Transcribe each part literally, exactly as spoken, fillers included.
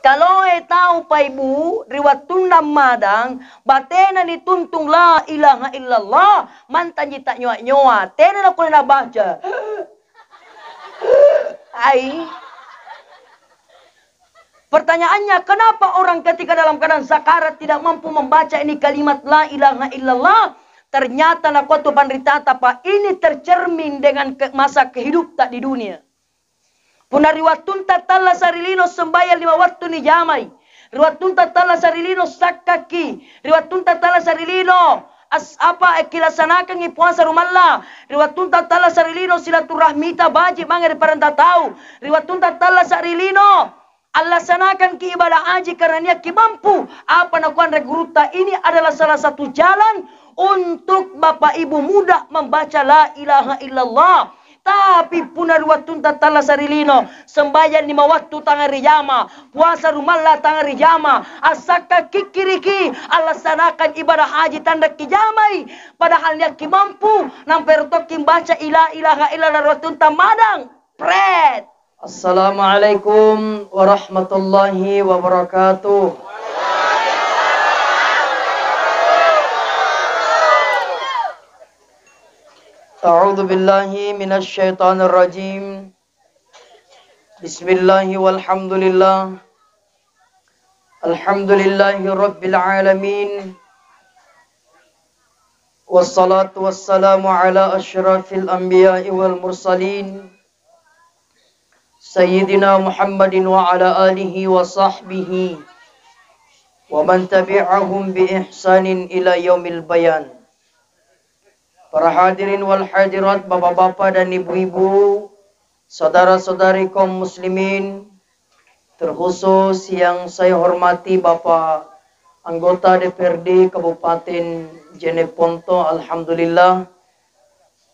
Kaloe tau paibu ri wattunna madang, batena nituntung la ilaha illallah, mantanji ta'nyoa-nyoa, tena nakkulle nabaca. Ai. Pertanyaannya, kenapa orang ketika dalam keadaan sakarat tidak mampu membaca ini kalimat la ilaha illallah? Ternyata nakua tu panritata, Pak, ini tercermin dengan ke-, masa kehidupta di dunia. Punna ri wattunta tallasa ri lino sembayang lima wattu nijamai, ri wattunta tallasa ri lino sakkaki, ri wattunta tallasa ri lino as-, apa, eh, kilaksanakangi puasa rumalla, ri wattunta tallasa ri lino silaturahmita baji' mange ri parenta tau, ri wattunta tallasa ri lino allassanakangki ibadah haji karena niakki mampu. Apa nakuanre gurutta, ini adalah salah satu jalan untuk Bapak Ibu mudah membaca la ilaha illallah. Tapi punna ri wattunta tallasa ri lino, sembayang lima wattu tanga rijama, puasa rumalla tanga rijama, assakka kikkiriki, allassanakang ibadah haji tanrakki jamai, padahal niakki mampu, nampa ero tokki baca la ilaha illallah ri wattunta madang. Pret! Assalamualaikum warahmatullahi wabarakatuh. A'udzu billahi minasy syaithanir rajim. Bismillah walhamdulillah. Alhamdulillahi rabbil alamin. Wassalatu wassalamu ala asyrafil anbiya'i wal mursalin, Sayyidina Muhammadin wa ala alihi wa sahbihi wa man tabi'ahum bi ihsanin ila yaumil bayan. Para hadirin wal hadirat, bapak-bapak dan ibu-ibu, saudara-saudari kaum muslimin, terkhusus yang saya hormati Bapak Anggota D P R D Kabupaten Jeneponto, alhamdulillah,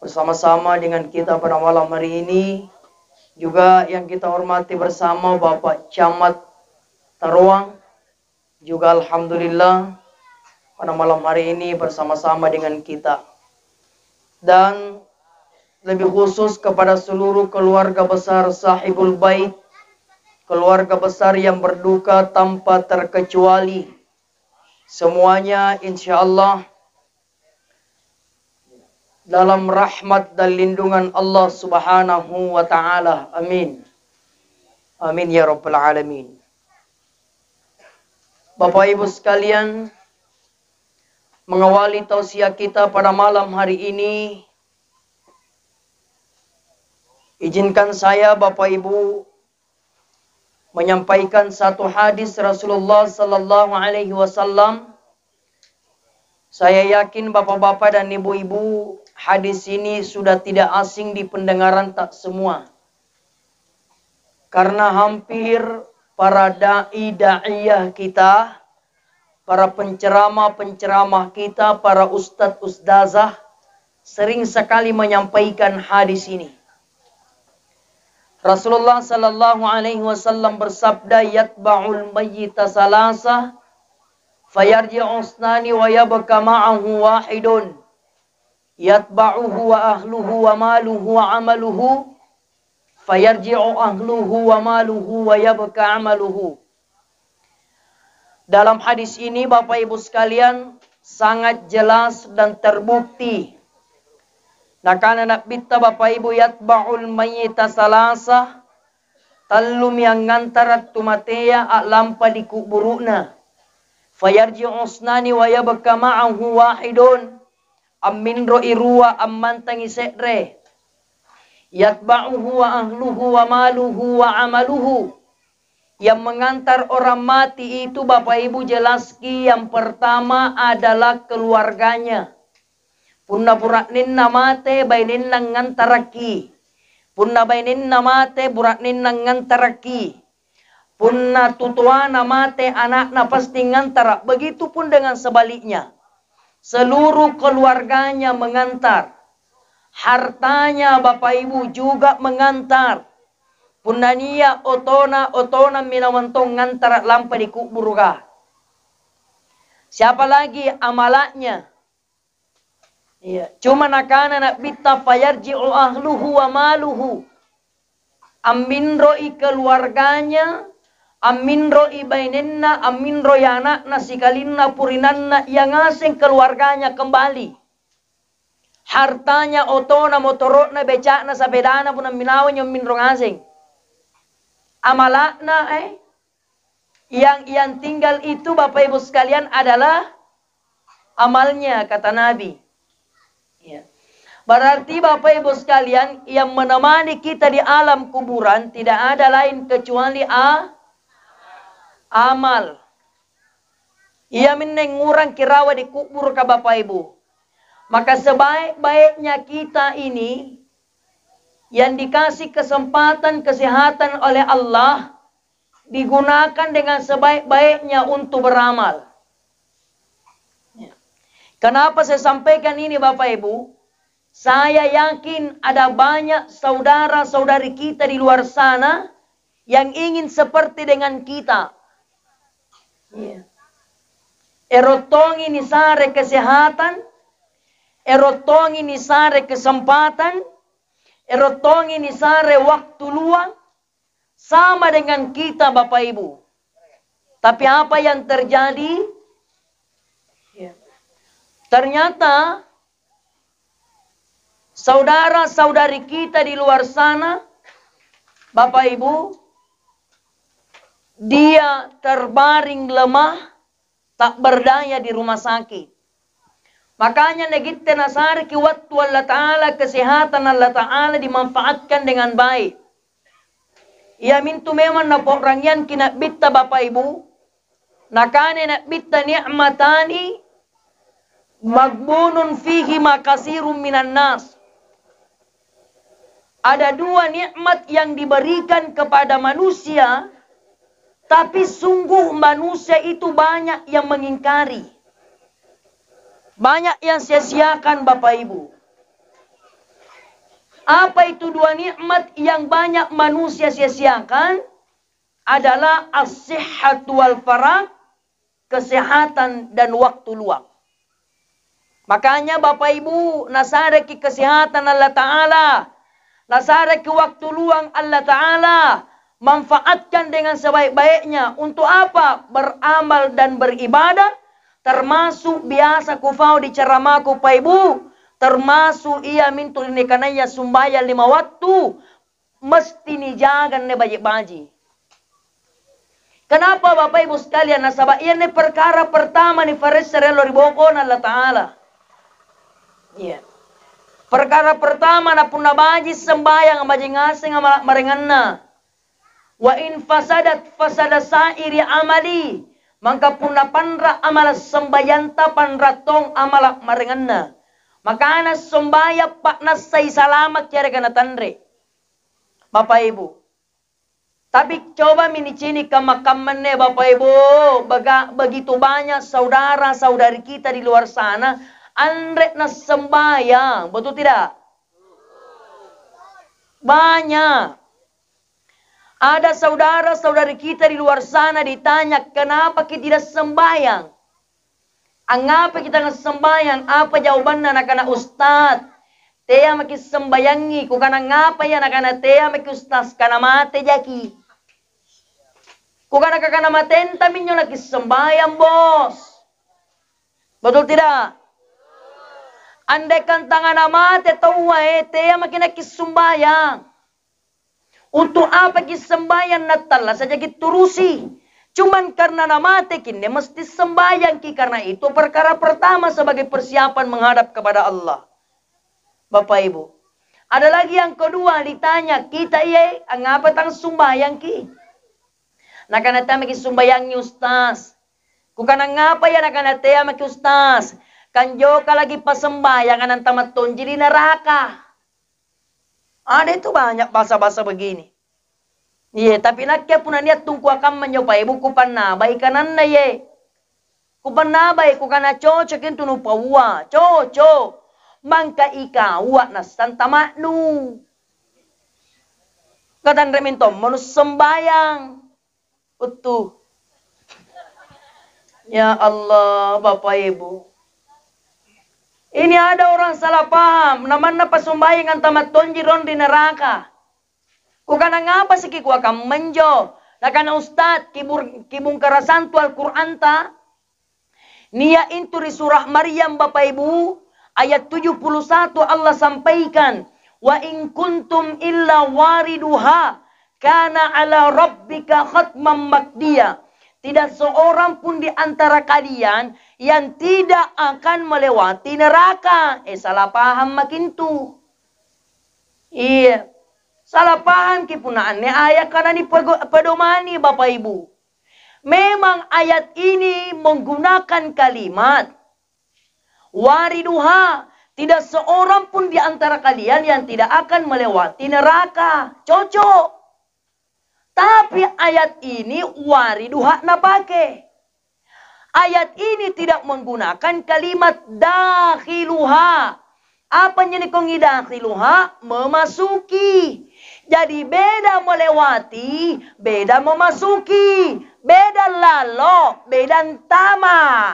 bersama-sama dengan kita pada malam hari ini. Juga yang kita hormati bersama Bapak Camat Taroang, juga alhamdulillah pada malam hari ini bersama-sama dengan kita. Dan lebih khusus kepada seluruh keluarga besar Sahibul Bait, keluarga besar yang berduka tanpa terkecuali. Semuanya insya Allah dalam rahmat dan lindungan Allah Subhanahu wa Ta'ala. Amin. Amin ya Rabbal Alamin. Bapak Ibu sekalian, mengawali tausiah kita pada malam hari ini, izinkan saya, Bapak Ibu, menyampaikan satu hadis Rasulullah sallallahu alaihi wasallam. Saya yakin bapak-bapak dan ibu-ibu, hadis ini sudah tidak asing di pendengaran tak semua. Karena hampir para da'i-da'iyah kita, para penceramah-penceramah kita, para ustadz-ustazah sering sekali menyampaikan hadis ini. Rasulullah sallallahu alaihi wasallam bersabda, "Yatba'ul mayyita salasa, fayarji'u isnani wa yabqa ma'ahu wahidun. Yatba'uhu wa ahluhu wa maluhu wa amaluhu, fayarji'u ahluhu wa maluhu wa yabqa amaluhu." Dalam hadis ini, Bapak Ibu sekalian, sangat jelas dan terbukti. Nakana Nabbitta, Bapak Ibu, "Yatba'ul mayyita salasa," tallumi angngantara tu matea a'lampa ri kuburu'na. "Fayarji'u isnani wa yabqa ma'ahu wahidun," amminroi rua, ammantangi se're. "Yatba'uhu wa ahluhu wa maluhu wa amaluhu." Yang mengantar orang mati itu, Bapak Ibu, jelaski, yang pertama adalah keluarganya. Punna bura'nenna mate, bainenna ngantarakki. Punna bainenna mate, bura'nenna ngantarakki. Punna tutoana mate, ana'na pasti ngantara. Begitupun dengan sebaliknya. Seluruh keluarganya mengantar. Hartanya Bapak Ibu juga mengantar. Punna nia' otona, otona minawang tong ngantara lampa ri kuburuka. Siapa lagi? Amala'nya. Iya, cuma nakana Nabbitta, "Fayarji'u ahluhu wa maluhu." Amminroi keluarganya, Amminroi bainenna, amminroi ana'na, sikalinna purinanna, ia ngaseng keluarganya kembali. Hartanya, otona, motoro'na, beca'na, sapedana, punna minawangi amminro ngaseng. Amala'na, eh, yang, yang tinggal itu, Bapak Ibu sekalian, adalah amalnya, kata Nabi. Ya. Berarti, Bapak Ibu sekalian, yang menemani kita di alam kuburan tidak ada lain kecuali a-, amal. Iaminne ngurang kirawa di kuburuka, Bapak Ibu. Maka sebaik-baiknya kita ini yang dikasih kesempatan kesehatan oleh Allah, digunakan dengan sebaik-baiknya untuk beramal. Ya. Kenapa saya sampaikan ini, Bapak Ibu? Saya yakin ada banyak saudara-saudari kita di luar sana yang ingin seperti dengan kita. Iya. Ero' tongi nisare kesehatan, ero' tongi nisare kesempatan, ero' tongi nisare waktu luang, sama dengan kita, Bapak Ibu. Tapi apa yang terjadi? Ya. Ternyata saudara-saudari kita di luar sana, Bapak Ibu, dia terbaring lemah, tak berdaya di rumah sakit. Makanya nagitte nasareki wattu Allata'ala, kesehatan Allata'ala dimanfaatkan dengan baik. Iamintu memang napo'rangiangki Na'bitta, Bapa Ibu. Nakana Na'bitta, "Ni'matani maghbunun fihima katsirun minan nas." Ada dua nikmat yang diberikan kepada manusia, tapi sungguh manusia itu banyak yang mengingkari. Banyak yang sia-siakan, Bapak Ibu. Apa itu dua nikmat yang banyak manusia sia-siakan? Adalah as-sihhatu wal faragh, kesehatan dan waktu luang. Makanya, Bapak Ibu, nasareki kesehatan Allata'ala, nasareki waktu luang Allata'ala, manfaatkan dengan sebaik-baiknya. Untuk apa? Beramal dan beribadah, termasuk biasa kupau di ceramahku, Pak Ibu, termasuk iamintu nikanaya sumbayang lima wattu, mesti nijaga anne baji'-baji'. Kenapa, Bapak Ibu sekalian? Nasaba' ianne perkara pertama niparessa riallo ri bokona Allata'ala. Iya. Perkara pertama, na punna baji' sembayang, baji' ngaseng amala' maraenganna. "Wa in fasadat fasada sa'iri amali." Mangka punna panra' amala' sembayanta, panra' tong amala' maraenganna. Makana sembayang pa'nassai salama' yareka natanre. Bapak Ibu. Tapi cobami nicini' kamma-kamma anne, Bapak Ibu, bega-, begitu banyak saudara-saudari kita di luar sana anre' nassembayang, betul tidak? Banyak. Ada saudara-saudari kita di luar sana ditanya, "Kenapa ki tidak sembayang?" "Angngapaki tena sembayang?" Apa jawabanna? Nakana, "Ustaz, tea maki' sembayangi." Kukana, "Ngapa iya?" Nakana, "Tea maki' Ustaz, kana mate jaki'." Kukana, "Kakana matenta minjo laki' sembayang, Bos. Betul tidak?" Andaikan tangana mate taua, eh, tea maki' nakki' sembayang. Untuk apaki' sembayang nattallasa' jaki' turusi? Cuman karena namate kinne mesti sembayangki', karena itu perkara pertama sebagai persiapan menghadap kepada Allah. Bapak Ibu, ada lagi yang kedua ditanya, "Kita iya, angngapa tang sumbayangki'?" Nakana, "Tea maki' sumbayangi, Ustaz." Kukana, "Ngapa iya?" Nakana, "Tea maki', Ustaz. Kanjoka lagi pasembayang, nantama' tonji ri neraka." Ada itu banyak bahasa-bahasa begini. Iya, tapi nakke punna nia' tungkua kamma njo paebu, kupannabai kananna iye. Kupannabai, kukana, "Cocok intu nupaua, cocok. Mangka ikaua nassanta ma'nu. Katanre mintommo nussembayang." Uttu. Ya Allah, Bapak Ibu. Ini ada orang salah paham, namanna pasumbayang antama' tonji rong ri neraka. Kukana, "Ngapa siki kuakamma injo?" Nakana, "Ustaz, kibur-, kibungkara santu Al-Qur'anta?" Nia' intu ri surah Maryam, Bapa' Ibu, ayat tujuh puluh satu Allah sampaikan, "Wa in kuntum illa wariduha kana ala rabbika khatmam makdiya." Tidak seorang pun di antara kalian yang tidak akan melewati neraka. Eh, salah paham maki' intu. Iya. Salah pahamki' punna anne ayaka nanipego-, pedomani, Bapa' Ibu. Memang ayat ini menggunakan kalimat wariduha, tidak seorang pun di antara kalian yang tidak akan melewati neraka. Cocok. Tapi ayat ini wariduha napake. Ayat ini tidak menggunakan kalimat dakhiluha. Apa nyanyikongi dakhiluha? Memasuki. Jadi beda melewati, beda memasuki. Beda lalo, beda antama.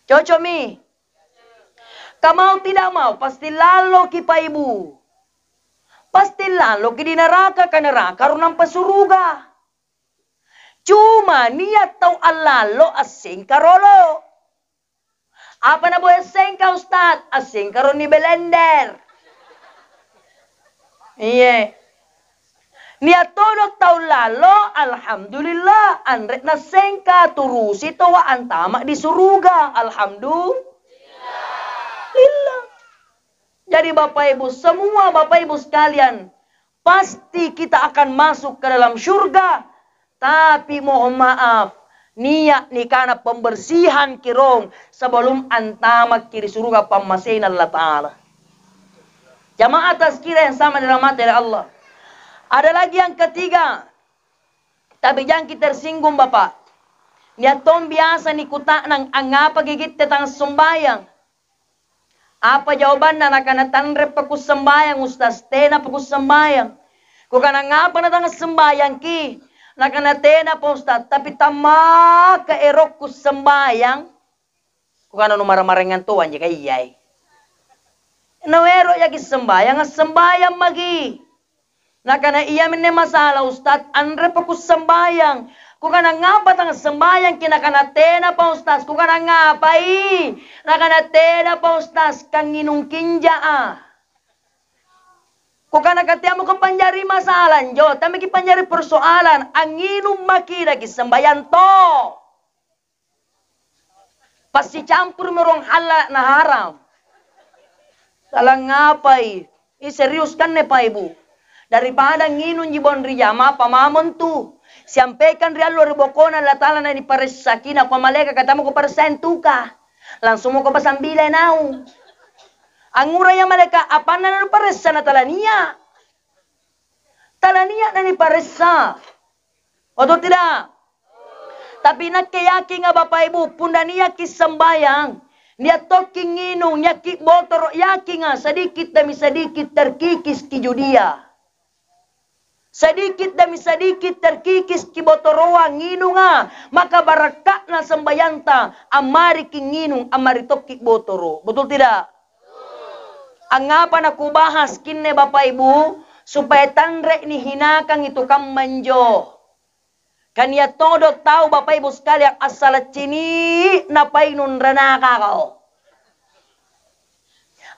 Cocokmi? Kamau tidak mau, pasti laloki, Pa' Ibu. Pasti laloki di neraka, ka neraka ro nampa suruga. Cuma nia' tau allallo assengka rolo. Apa naboya assengka, Ustaz? Assengka ro nibelender. Iye. Nia' todo' tau lallo, alhamdulillah, anre' nassengka, turusi toa antama' di suruga. Alhamdulillah. Jadi Bapak Ibu semua, Bapak Ibu sekalian, pasti kita akan masuk ke dalam surga. Tapi mohon maaf, nia' nikana pembersihan kirong sebelum antamakki ri suruga pammasena Allata'ala. Jamaah tazkirah yang sama dirahmati oleh Allah. Ada lagi yang ketiga, tapi jangki tersinggung, Bapak. Nia' tong biasa nikuta'nang, "Angngapaki kitte tang sombayang?" Apa jawabanna? Nakana, "Tanrepa kussambayang, Ustaz, tenapa kussambayang." Kukana, "Ngapa natangassambayangki?" Nakana, "Tenapa, Ustaz, tapi tammaka erokku sambayang." Kukana, "Numara-maraengang toa anjo ka iyae. Naero' jaki' sambayang, assambayang maki'." Nakana, "Iaminne masalah, Ustaz, anrepa kussambayang." Kukana, "Ngapa tang sambayangki?" Nakana, "Tenapa, Ustaz." Kukana, "Ngapai?" Nakana, "Tenapa, Ustaz, kangnginung kinja'a." Kukana, "Kateamako panjari masalah anjo, tammaki panjari persoalan, angnginung maki' daki' sambayang to." Passicampurumi rong halla' na haram. Talangngapai? Ih, serius kanne, Pa' Ibu. Daripada nginungji bonri jama, apa mamo antu? Siampekang ri allo ri bokona Allata'ala naniparessaki, nakua malaekaka, "Tammako paressai antuka. Langsung mako pasambila naung." Angnguraya malaeka, "Apanna nanuparessa?" Na tala nia'. Tala nia' naniparessa. Betul tidak? Tapi nakke yakinga, Bapak Ibu, punna niaki sambayang, nia' tokki nginung, niaki botoro', yakinga, sedikit demi sedikit terkikiski judia. Sedikit demi sedikit terkikiski botoroa nginunga, maka barakka'na sambayanta, ammariki nginung, ammari tokki botoro'. Betul tidak? Angngapa nakubahas kinne, Bapa Ibu? Supaya tanre nihinakangi tu kammanjo. Kania' todo tau, Bapa Ibu sekalian, assala' cini'na painung ranakako.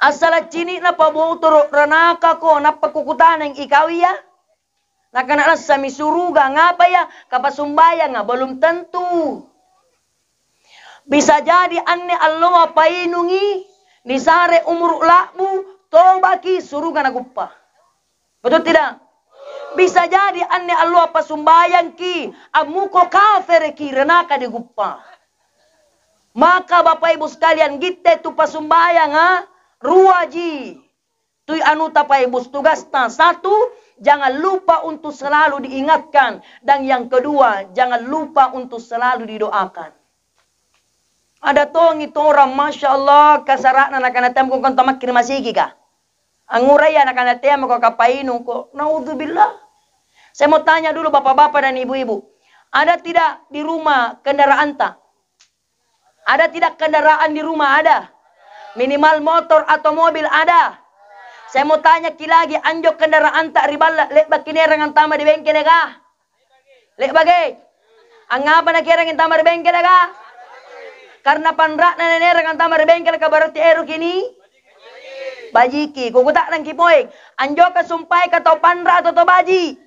Assala' cini'na pabotoro' ranakako, nappa kukutaneng ikau iya? Nakana, "Lassami suruga, ngapa iya? Kapasumbayanga." Belum tentu. Bisa jadi anne alloa painungi, nisare umuru' la'bu, tobaki, suruga naguppa. Betul tidak? Bisa jadi anne alloa pasumbayangki, ammuko kafereki, ranaka diguppa. Maka Bapak Ibu sekalian, gitte tu pasumbayanga ruaji. Tui anuta, Pak Ibu, tugasta. Satu, jangan lupa untuk selalu diingatkan. Dan yang kedua, jangan lupa untuk selalu didoakan. Ada tongi torang, Masya Allah, kasara'na nakana, "Tem, kong tamakkiri masigika?" Angnguraya nakana, "Teamako kapainungko." Naudzubillah. Saya mau tanya dulu bapak-bapak dan ibu-ibu. Ada tidak di rumah kendaraanta? Ada tidak kendaraan di rumah? Ada. Minimal motor atau mobil ada. Saya mau tanyaki lagi, anjo kendaraanta ri balla' le'baki naerang antama ri bengkeleka? Le'baki? Angngapa nakierang antama ri bengkeleka? Karena panra'na naerang antama ri bengkeleka berarti eroki ni bajiki. Kukuta'nangki poeng, anjo kasumpaeka tau panra' atau tau baji'?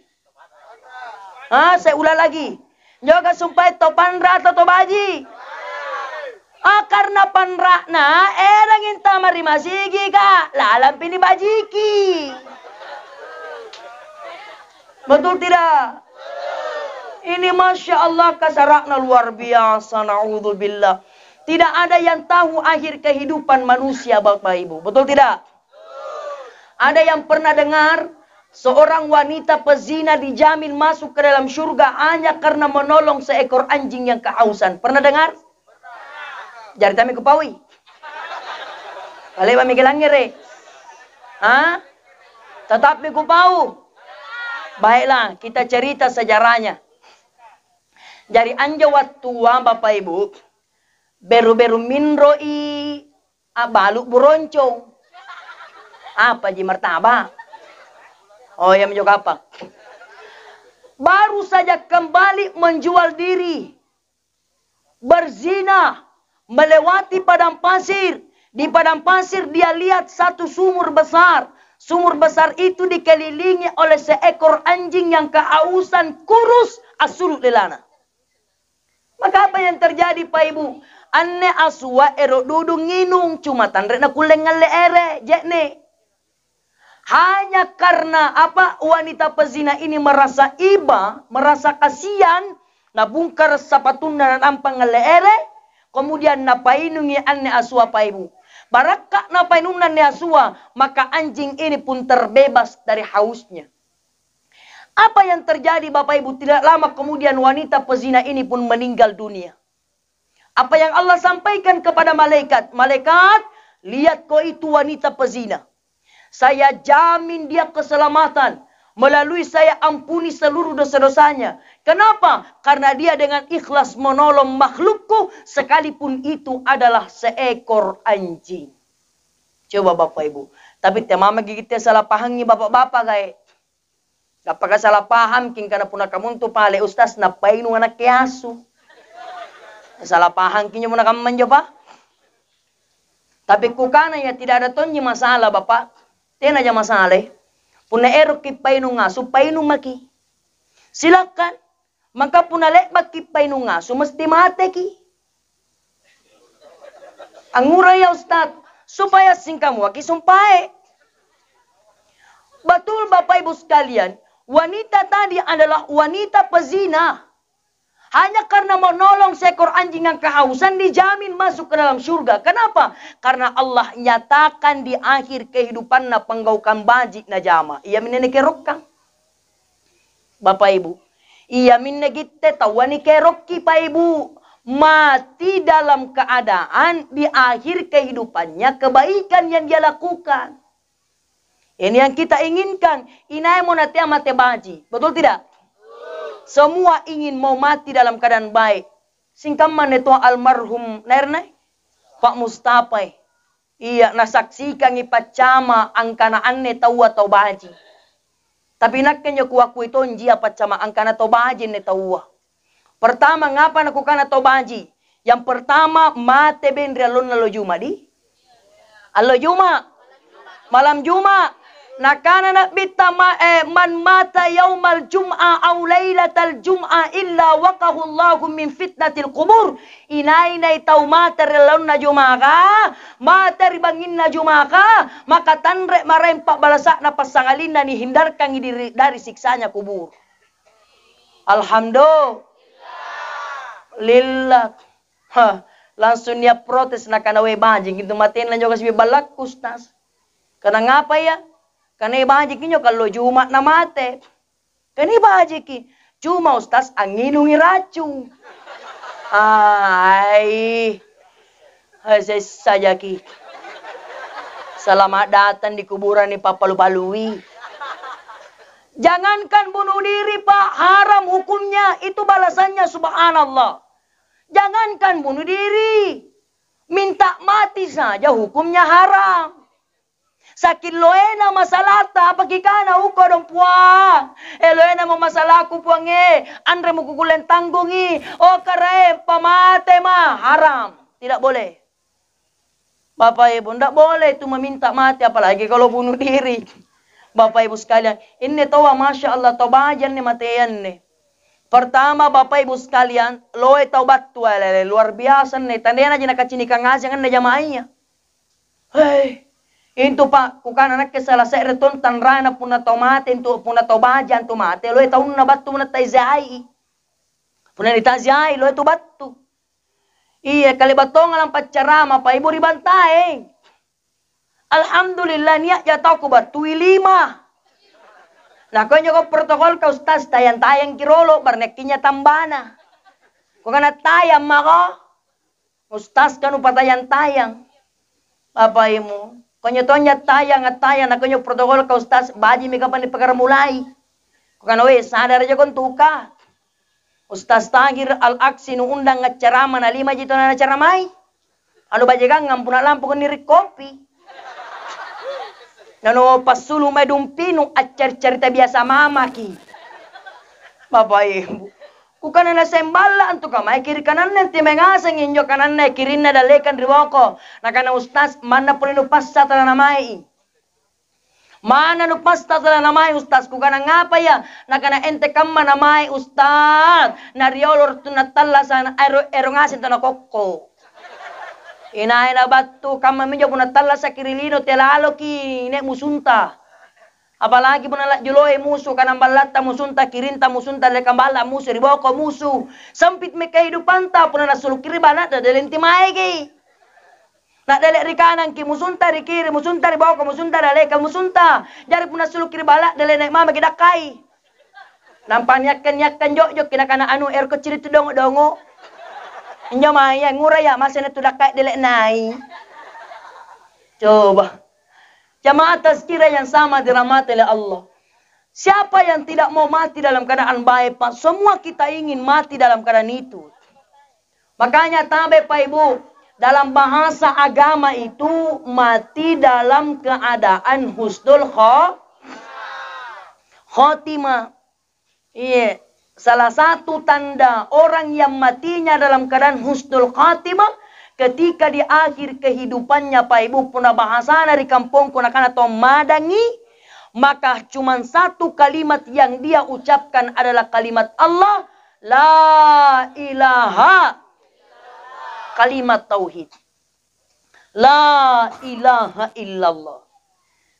Ah, saya ulang lagi. Nyoga sumpae tau panra' atau tau baji'? Ah, karena panra'na erang intama ri masigika, lalampi nibajiki. Betul tidak? Ini Masya Allah kasara'na luar biasa, na'udzubillah. Tidak ada yang tahu akhir kehidupan manusia, Bapak Ibu. Betul tidak? Ada yang pernah dengar seorang wanita pezina dijamin masuk ke dalam surga hanya karena menolong seekor anjing yang kehausan? Pernah dengar? Jari tami kupaui. Kale mami kelangngere. Hah? Tetapmi kupau. Baiklah, kita cerita sejarahnya. Jari anjo wattua, Bapak Ibu, beru-beru minroi a'balu' buroncong. Apaji, martabak? Oh, iyaminjo kapang. Baru saja kembali menjual diri, berzina, melewati padang pasir. Di padang pasir dia lihat satu sumur besar. Sumur besar itu dikelilingi oleh seekor anjing yang kehausan, kurus, assulu' lelana. Maka apa yang terjadi, Pak Ibu? Anne asua ero' dudu nginung, cuma tanre' nakulle ngalle ere, je'ne'. Hanya karena apa? Wanita pezina ini merasa iba, merasa kasihan, nabungkara' sapatunna nanampa ngalle ere, kemudian napainungi anne asua, Pak Ibu. Barakka' napainunna anne asua, maka anjing ini pun terbebas dari hausnya. Apa yang terjadi, Bapak Ibu? Tidak lama kemudian wanita pezina ini pun meninggal dunia. Apa yang Allah sampaikan kepada malaikat, "Malaikat, lihat ko itu wanita pezina. Saya jamin dia keselamatan. Melalui saya ampuni seluruh dosa-dosanya. Kenapa? Karena dia dengan ikhlas menolong makhlukku, sekalipun itu adalah seekor anjing." Coba Bapak Ibu. Tapi temamaki kitte salah pahangi bapak-bapak, gae. Gappaka salah pahamki angkana punna kamuntu pale ustaz napainung anakke asu. Salah pahamki injo punna kamma injo, Pak. Tapi kukana ya tidak ada tonji masalah, Bapak. Tenaja masalah. Punna erokki painung asu, painung maki. Silakan. Maka punna le'baki painung asu, mesti mateki. Angngura ya Ustaz, supaya singkamuaki sumpae. Betul Bapak Ibu sekalian, wanita tadi adalah wanita pezina. Hanya karena menolong seekor anjing yang kehausan dijamin masuk ke dalam surga. Kenapa? Karena Allah nyatakan di akhir kehidupanna panggaukan baji' najama. Iaminne nikerokkang. Bapak Ibu, iaminne gitte taua nikerokki, Pak Ibu, mati dalam keadaan di akhir kehidupannya kebaikan yang dia lakukan. Ini yang kita inginkan, inaimo natea mate baji', betul tidak? Semua ingin mau mati dalam keadaan baik. Singkamma anne toa almarhum naerna Pak Mustafa, eh. Iya, nasaksikangi paccama angkana anne taua tau baji'. Tapi nakke injo kuakui tonji iya paccama angkana tau baji' anne taua. Pertama, ngapa nakukana tau baji'? Yang pertama, mate beng ri allonna allo Juma' di? Allo Juma'. Malam Juma'. Nakana Nabbitta ma-, eh, "Man mata yaumal jum'a au lailatal jum'a illa waqahullahu min fitnatil qubur." Inai-nai tau mate ri laonna Jumaka, mate ri bangnginna Jumaka, maka tanre maraeng pa'balasa'na passangalinna nihindarkangi diri dari siksanya kubur. Alhamdulillah. Ha, langsung nia' protes nakana, "We bajiki intu matena njoka sibaji' ballakku, Ustaz." Kana ngapa iya? Kana bajiki njo kallo Juma' namate. Kani bajiki, cuma Ustaz angnginungi racung. Ai, hai sessa jaki. Selamat datang di kuburan nih, pappalu-palui. Jangankan bunuh diri, Pak, haram hukumnya, itu balasannya, subhanallah. Jangankan bunuh diri, minta mati saja hukumnya haram. Saking loena masalata, apa kikana uko dong, Puang? Eh, loenamo masalaku, Puang, eh. Anremo kukulleng tanggungi. Oh, Karaeng, pamatema. Haram. Tidak boleh. Bapak Ibu, ndak boleh itu meminta mati, apalagi kalau bunuh diri. Bapak Ibu sekalian, ini taua, Masya Allah, tau baja anne mateanne. Pertama, Bapak Ibu sekalian, loe tau battu, eh, luar biasa anne. Tandanaji nakacinikang ngaseng anne jamaahnya. Hei, intu, Pak, kukana nakke salah se're tong tanrana punna tau mate intu, punna tau baja antu mate, loe taunna battu punna taziai. Punna nitaziai, loe tu battu. Iya, kale'ba tonga lampaccarama, Pak Ibu, ri Bantaeng. Alhamdulillah, nia'ja tau kubattui lima. Nakonjo ko protokol ka Ustaz, tayang-tayangki rolo, barnekkinya tambana. Kukana tayang mako, Ustaz ka nupatayang-tayang. Bapaimu, konjo tonja tayang, attayang, nakonjo protokol ka Ustaz, bajimi kapang nipakaramulai. Kukana, "We, sadara jako ntuka." Ustaz Tagir Al-Aksi nuundang accarama, na limaji tau nanacaramai. Anu bajekangang punna lampoko niri kopi. Nano passulu mae dumpinu accari-carita biasa mamaki. Bapak Ibu. Kukana naseng balla antu kamae kiri kananna antu mae ngaseng injo kananna kirinna dallekang ri boko. Nakana Ustaz, manna pole nupassa tala namaei. Mana nupasta tala namae, Ustaz? Kukana, "Ngapa iya?" Nakana, "Ente kamma namae, Ustaz. Na riolo ri tunna tallasa, ero, ero ngaseng tau nakokko." Inai nabattu, kammaminjo punna tallasaki ri lino, telaloki nia' musunta. Apalagi punna lajjuloi musu, kanang ballatta musunta, kirinta musunta, dallekang balla musu, ri boko musu. Sempitmi kehidupanta, punna nassuluki ri balla, daddelenti maeki. Na'dele' ri kanangki musunta, ri kiri musunta, ri boko musunta, ri aleka musunta. Jari punna suluki ri balla, dele' nai' mamaki dakkai. Nampa niakkang-niakkang jo'joki nakana, "Anu, erokko ciri' tu dongo'-dongo'." Injo mae, ngura iya, masa na tu dakkai dele' nai'. Coba. Jamaah tazkirah yang sama dirahmati oleh Allah. Siapa yang tidak mau mati dalam keadaan baik, Pak? Semua kita ingin mati dalam keadaan itu. Makanya tabe, Pak, Ibu, dalam bahasa agama itu mati dalam keadaan husnul kho-, khotimah. Iya, salah satu tanda orang yang matinya dalam keadaan husnul khotimah, ketika di akhir kehidupannya, Pak, Ibu, punna bahasana ri kampongku nakana tau madangi, maka cuman satu kalimat yang dia ucapkan adalah kalimat Allah, "La ilaha," kalimat tauhid. "La ilaha illallah."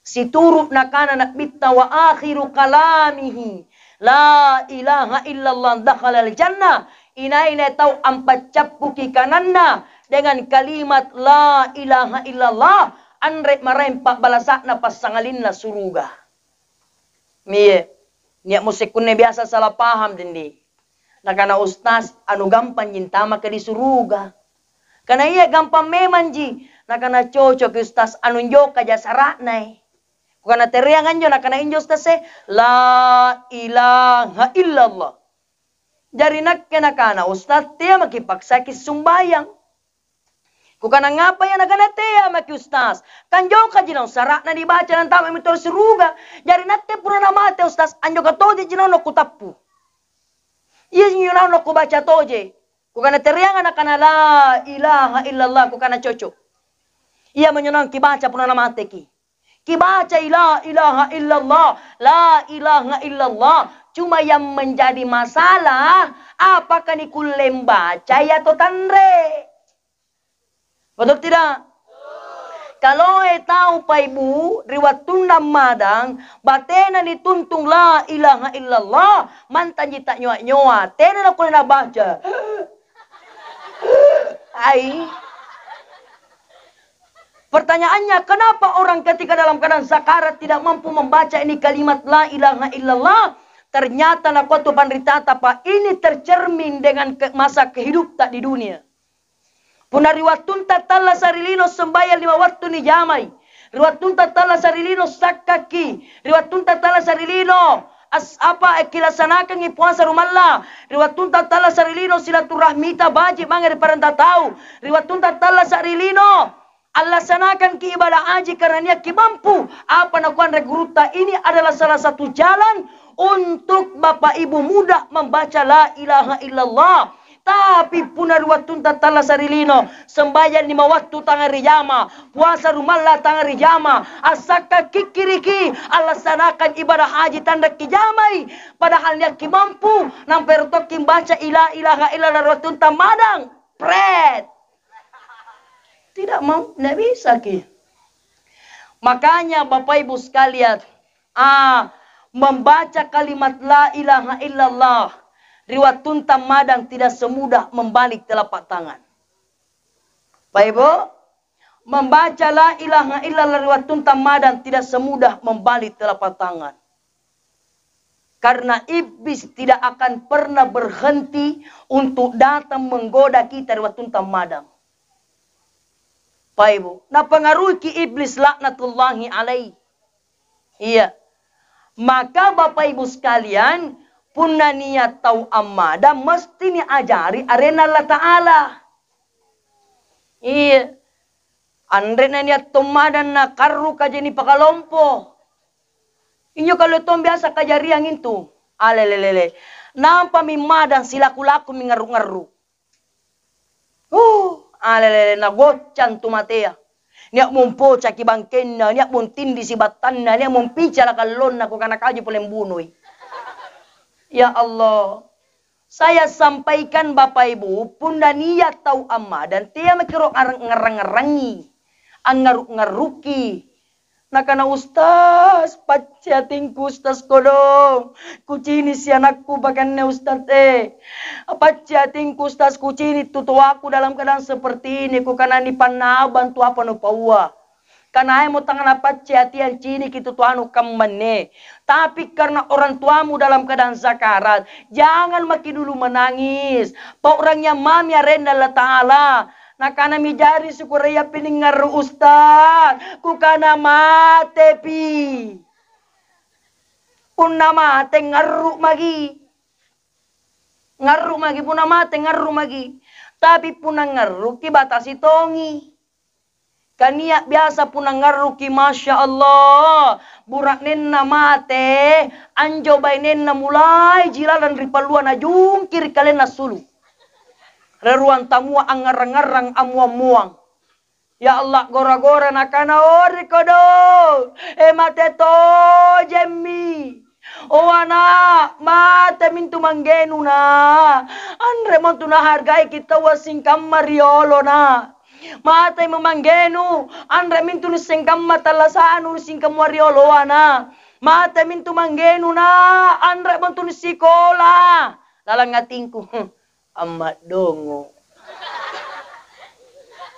Situru' nakana Nabbitta, "Wa akhiru kalamihi, la ilaha illallah, dakhalal jannah." Inai-nai tau ampaccappuki kananna dengan kalimat "La ilaha illallah", anre maraeng pa'balasa'na passangalinna suruga. Mie, nia' musekkunne biasa salah paham, Dendi. Nakana, "Ustaz, anu gampangji antamaka di suruga." Kana, "Iya, gampang memangji." Nakana, "Cocoki, Ustaz, anu njokaja sara'nae." Kukana, "Tereang anjo?" Nakana, "Injo, Ustaz, eh, la ilaha illallah." Jari nakke nakana, "Ustaz, tea maki paksaki sumbayang." Kukana, "Ngapa iya?" Nakana, "Tea maki, Ustaz. Kan njokaji naung sara'na nibaca nantama'mi tau ri suruga. Jari nakke punna namate, Ustaz, anjoka tojeji naung nakutappu. Iyaji naung nakubaca toje." Kukana, "Tereanga?" Nakana, "La ilaha illallah." Kukana, "Cocok. Iyaminjo naung kibaca punna namateki. Kibacai la ilaha illallah, la ilaha illallah. Cuma yang menjadi masalah, apakah nikulle mbacai atau tanre?" Betul tidak? Kaloe tau paibu ri wattunna madang, batena nituntung la ilaha illallah, mantanji ta'nyoa-nyoa, tena nakkulle nabaca. Ai. Pertanyaannya, kenapa orang ketika dalam keadaan sakarat tidak mampu membaca ini kalimat la ilaha illallah? Ternyata nakua tu panritata, Pak, ini tercermin dengan ke-, masa kehidupta di dunia. Punna ri wattunta tallasa ri lino sembayang lima wattu nijamai, ri wattunta tallasa ri lino sakkaki, ri wattunta tallasa ri lino as-, apa, eh, kilaksanakangi puasa rumalla, ri wattunta tallasa ri lino silaturahmita baji' mange ri parenta tau, ri wattunta tallasa ri lino Allassanakangki ibadah haji karena niakki mampu. Apa nakuanre gurutta, ini adalah salah satu jalan untuk Bapak Ibu mudah membaca la ilaha illallah. Tapi punna ri wattunta tallasa ri lino, sembahyang lima wattu tanga rijama, puasa rumalla tanga rijama, assakka kikkiriki, allassanakang ibadah haji tanrakki jamai, padahal niakki mampu, nampa ero tokki baca la ilaha illallah ri wattunta madang. Pret. Tidak mau, ndak bisaki. Makanya Bapak Ibu sekalian, ah, membaca kalimat la ilaha illallah ri wattunta madang tidak semudah membalik telapak tangan. Pak Ibu, membaca la ilaha illallah ri wattunta madang tidak semudah membalik telapak tangan. Karena iblis tidak akan pernah berhenti untuk datang menggoda kita ri wattunta madang. Pak Ibu, napangaruhiki iblis laknatullahi alaih. Iya. Maka Bapak Ibu sekalian, punna nia' tau ammadang, mesti niajari arenna Allata'ala. Iya. Anre'na nia' tau madang nakarruka je nipakalompo. Injo kale tong biasa kajariang intu. Alelelele. Nampami madang silaku-lakumi ngarru-ngarru. Uh, alelele, nagoccang tu matea. Nia' mumpocaki bangkenna, nia' muntindisi battanna, nia' mumpicara kallonna, kukana kaju pole mbunoi. Ya Allah. Saya sampaikan, Bapak Ibu, punna nia' tau ammadang, tea maki ro ngarang-, ngarang-ngarangi, angngarru-ngarruki. Nakana, "Ustaz, pacce atingku, Ustaz, kodong. Kucini' sianakku pakanne, Ustaz, eh. Pacce atingku, Ustaz, kucini' tu toaku dalam keadaan seperti ini." Kukana, "Nipannabang tu apa nupaua." Kanaemo tang napacce ati anciniki tu toanu kammanne. Tapi karena orang tuamu dalam keadaan sakarat, jangan maki dulu menangis. Pa'rangi ammami arenna Allata'ala. Nakanami, "Jari sukurayyapi ningngarru', Ustaz?" Kukana, "Matepi." Punna mate, ngarru' maki. Ngarru' maki, punna mate, ngarru' maki. Tapi punna ngarru'ki, batasi tongi. Kania' biasa punna ngarruki, masya Allah, bura'nenna mate, anjo bainenna mulaiji lalang ri pallua najungki ri kalenna assulu'. Ri ruang tamua angngarrang-ngarrang ammuang-muang. Ya Allah, gora-gora nakana, "O ri kodong, e mate tojemmi." O ana', mate mintu manggenu, na'. Anre'mo antu nahargaiki taua singkamma riolo, na'. Matemo manggenu, anre mintu nusseng kamma tallasa'nu ri singkamua rioloa, na'. Mate mintu manggenu, na'. Anre'mo antu nusikola. Lalang atingku, Amma' dongo'.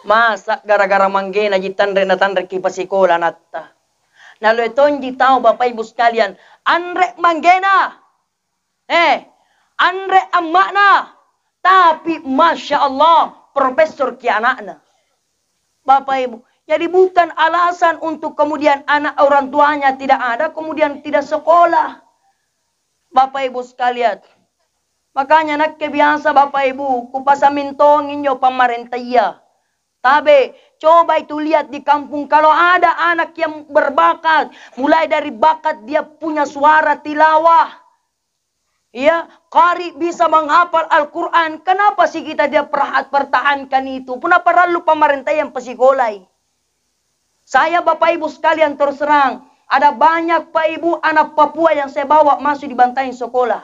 Masa' gara-gara manggenaji tanre natanreki pasikola anatta? Naloe tonji tau, Bapak Ibu sekalian, anre manggena, eh, anre amma'na, tapi masya Allah, profesorki ana'na. Bapak Ibu, jadi bukan alasan untuk kemudian anak orang tuanya tidak ada, kemudian tidak sekolah. Bapak Ibu sekalian, makanya nakke biasa, Bapak Ibu, kupasamintongi injo pamarentaya. Tabe, cobai tu lihat di kampung, kalau ada anak yang berbakat, mulai dari bakat dia punya suara tilawah, ya, qari, bisa menghafal Al-Quran, kenapa sih kita tidak perha-, pertahankan itu? Punna parallu pamarentaya yang pasikolai. Saya, Bapak Ibu sekalian, terus terang, ada banyak, Pak Ibu, anak Papua yang saya bawa masuk di Bantaeng sekolah.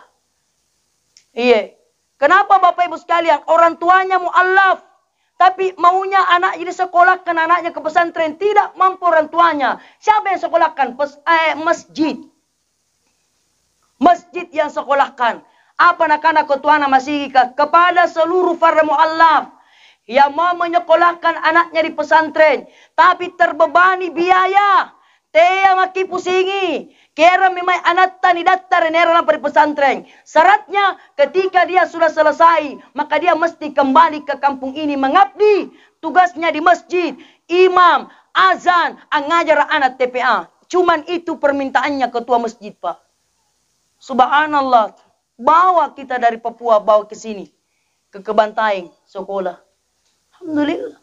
Iya. Kenapa, Bapak Ibu sekalian? Orang tuanya mualaf, tapi maunya anaknya disekolahkan, anaknya ke pesantren, tidak mampu orang tuanya. Siapa yang sekolahkan? Pes-, eh, masjid. Masjid yang sekolahkan. Apa nakana ketuana masigika? Kepada seluruh para mualaf yang mau menyekolahkan anaknya di pesantren, tapi terbebani biaya, tea maki pusingi. Kierami mae anatta nidattara niero lampa ri pesantren. Syaratnya, ketika dia sudah selesai, maka dia mesti kembali ke kampung ini mengabdi. Tugasnya di masjid, imam, azan, angngajara ana' T P A. Cuman itu permintaannya ketua masjid, Pak. Subhanallah, bawa kita dari Papua, bawa ke sini, ke, ke Bantaeng, sekolah. Alhamdulillah.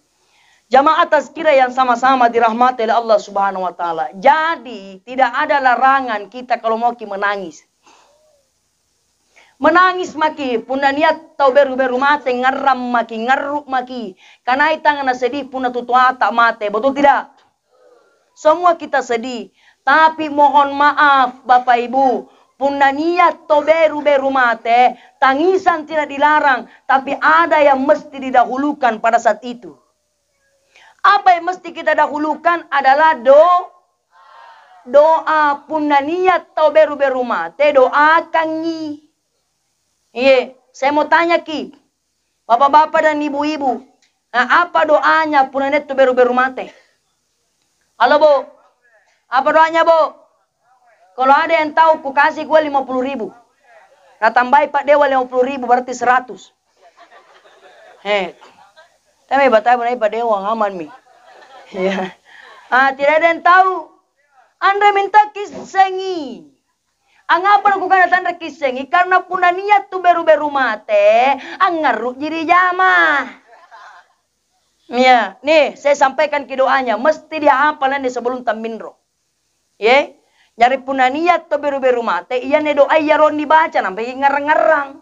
Jamaah tazkirah yang sama-sama dirahmati oleh Allah Subhanahu wa Ta'ala. Jadi, tidak ada larangan kita kalau mau ki menangis. Menangis maki, punna nia' tau beru-beru mate, ngarrang maki, ngarru' maki. Kanai tangnga sedih punna tutoata mate, betul tidak? Semua kita sedih. Tapi mohon maaf, Bapak Ibu, punna nia' tau beru-beru mate, tangisan tidak dilarang, tapi ada yang mesti didahulukan pada saat itu. Apa yang mesti kita dahulukan adalah do-, doa. Punna nia' tau beru-beru mate, doakangi. Iye, saya mau tanya ki, bapak-bapak dan ibu-ibu, nah, apa doanya punna nia' tau beru-beru mate? Halo, Bu. Apa doanya, Bu? Kalau ada yang tahu, kukasih gua lima puluh ribu. Natambai Pak Dewa lima puluh ribu, berarti seratus. He. Tapi batai punna Pak Dewa, aman mi. Iya. Ah, tidak ada yang tahu. Anre minta kissengi. Angngapa nakukana tanre kissengi? Karena punna nia' tu beru-beru mate, angngarru'ji ri jama. Iya, nih, saya sampaikan ki doanya, mesti dihafal anne sebelum tamminro. Ye? Jari punna nia' tau beru-beru mate, ianne doaya rong nibaca, nampa ki ngarrang-ngarrang.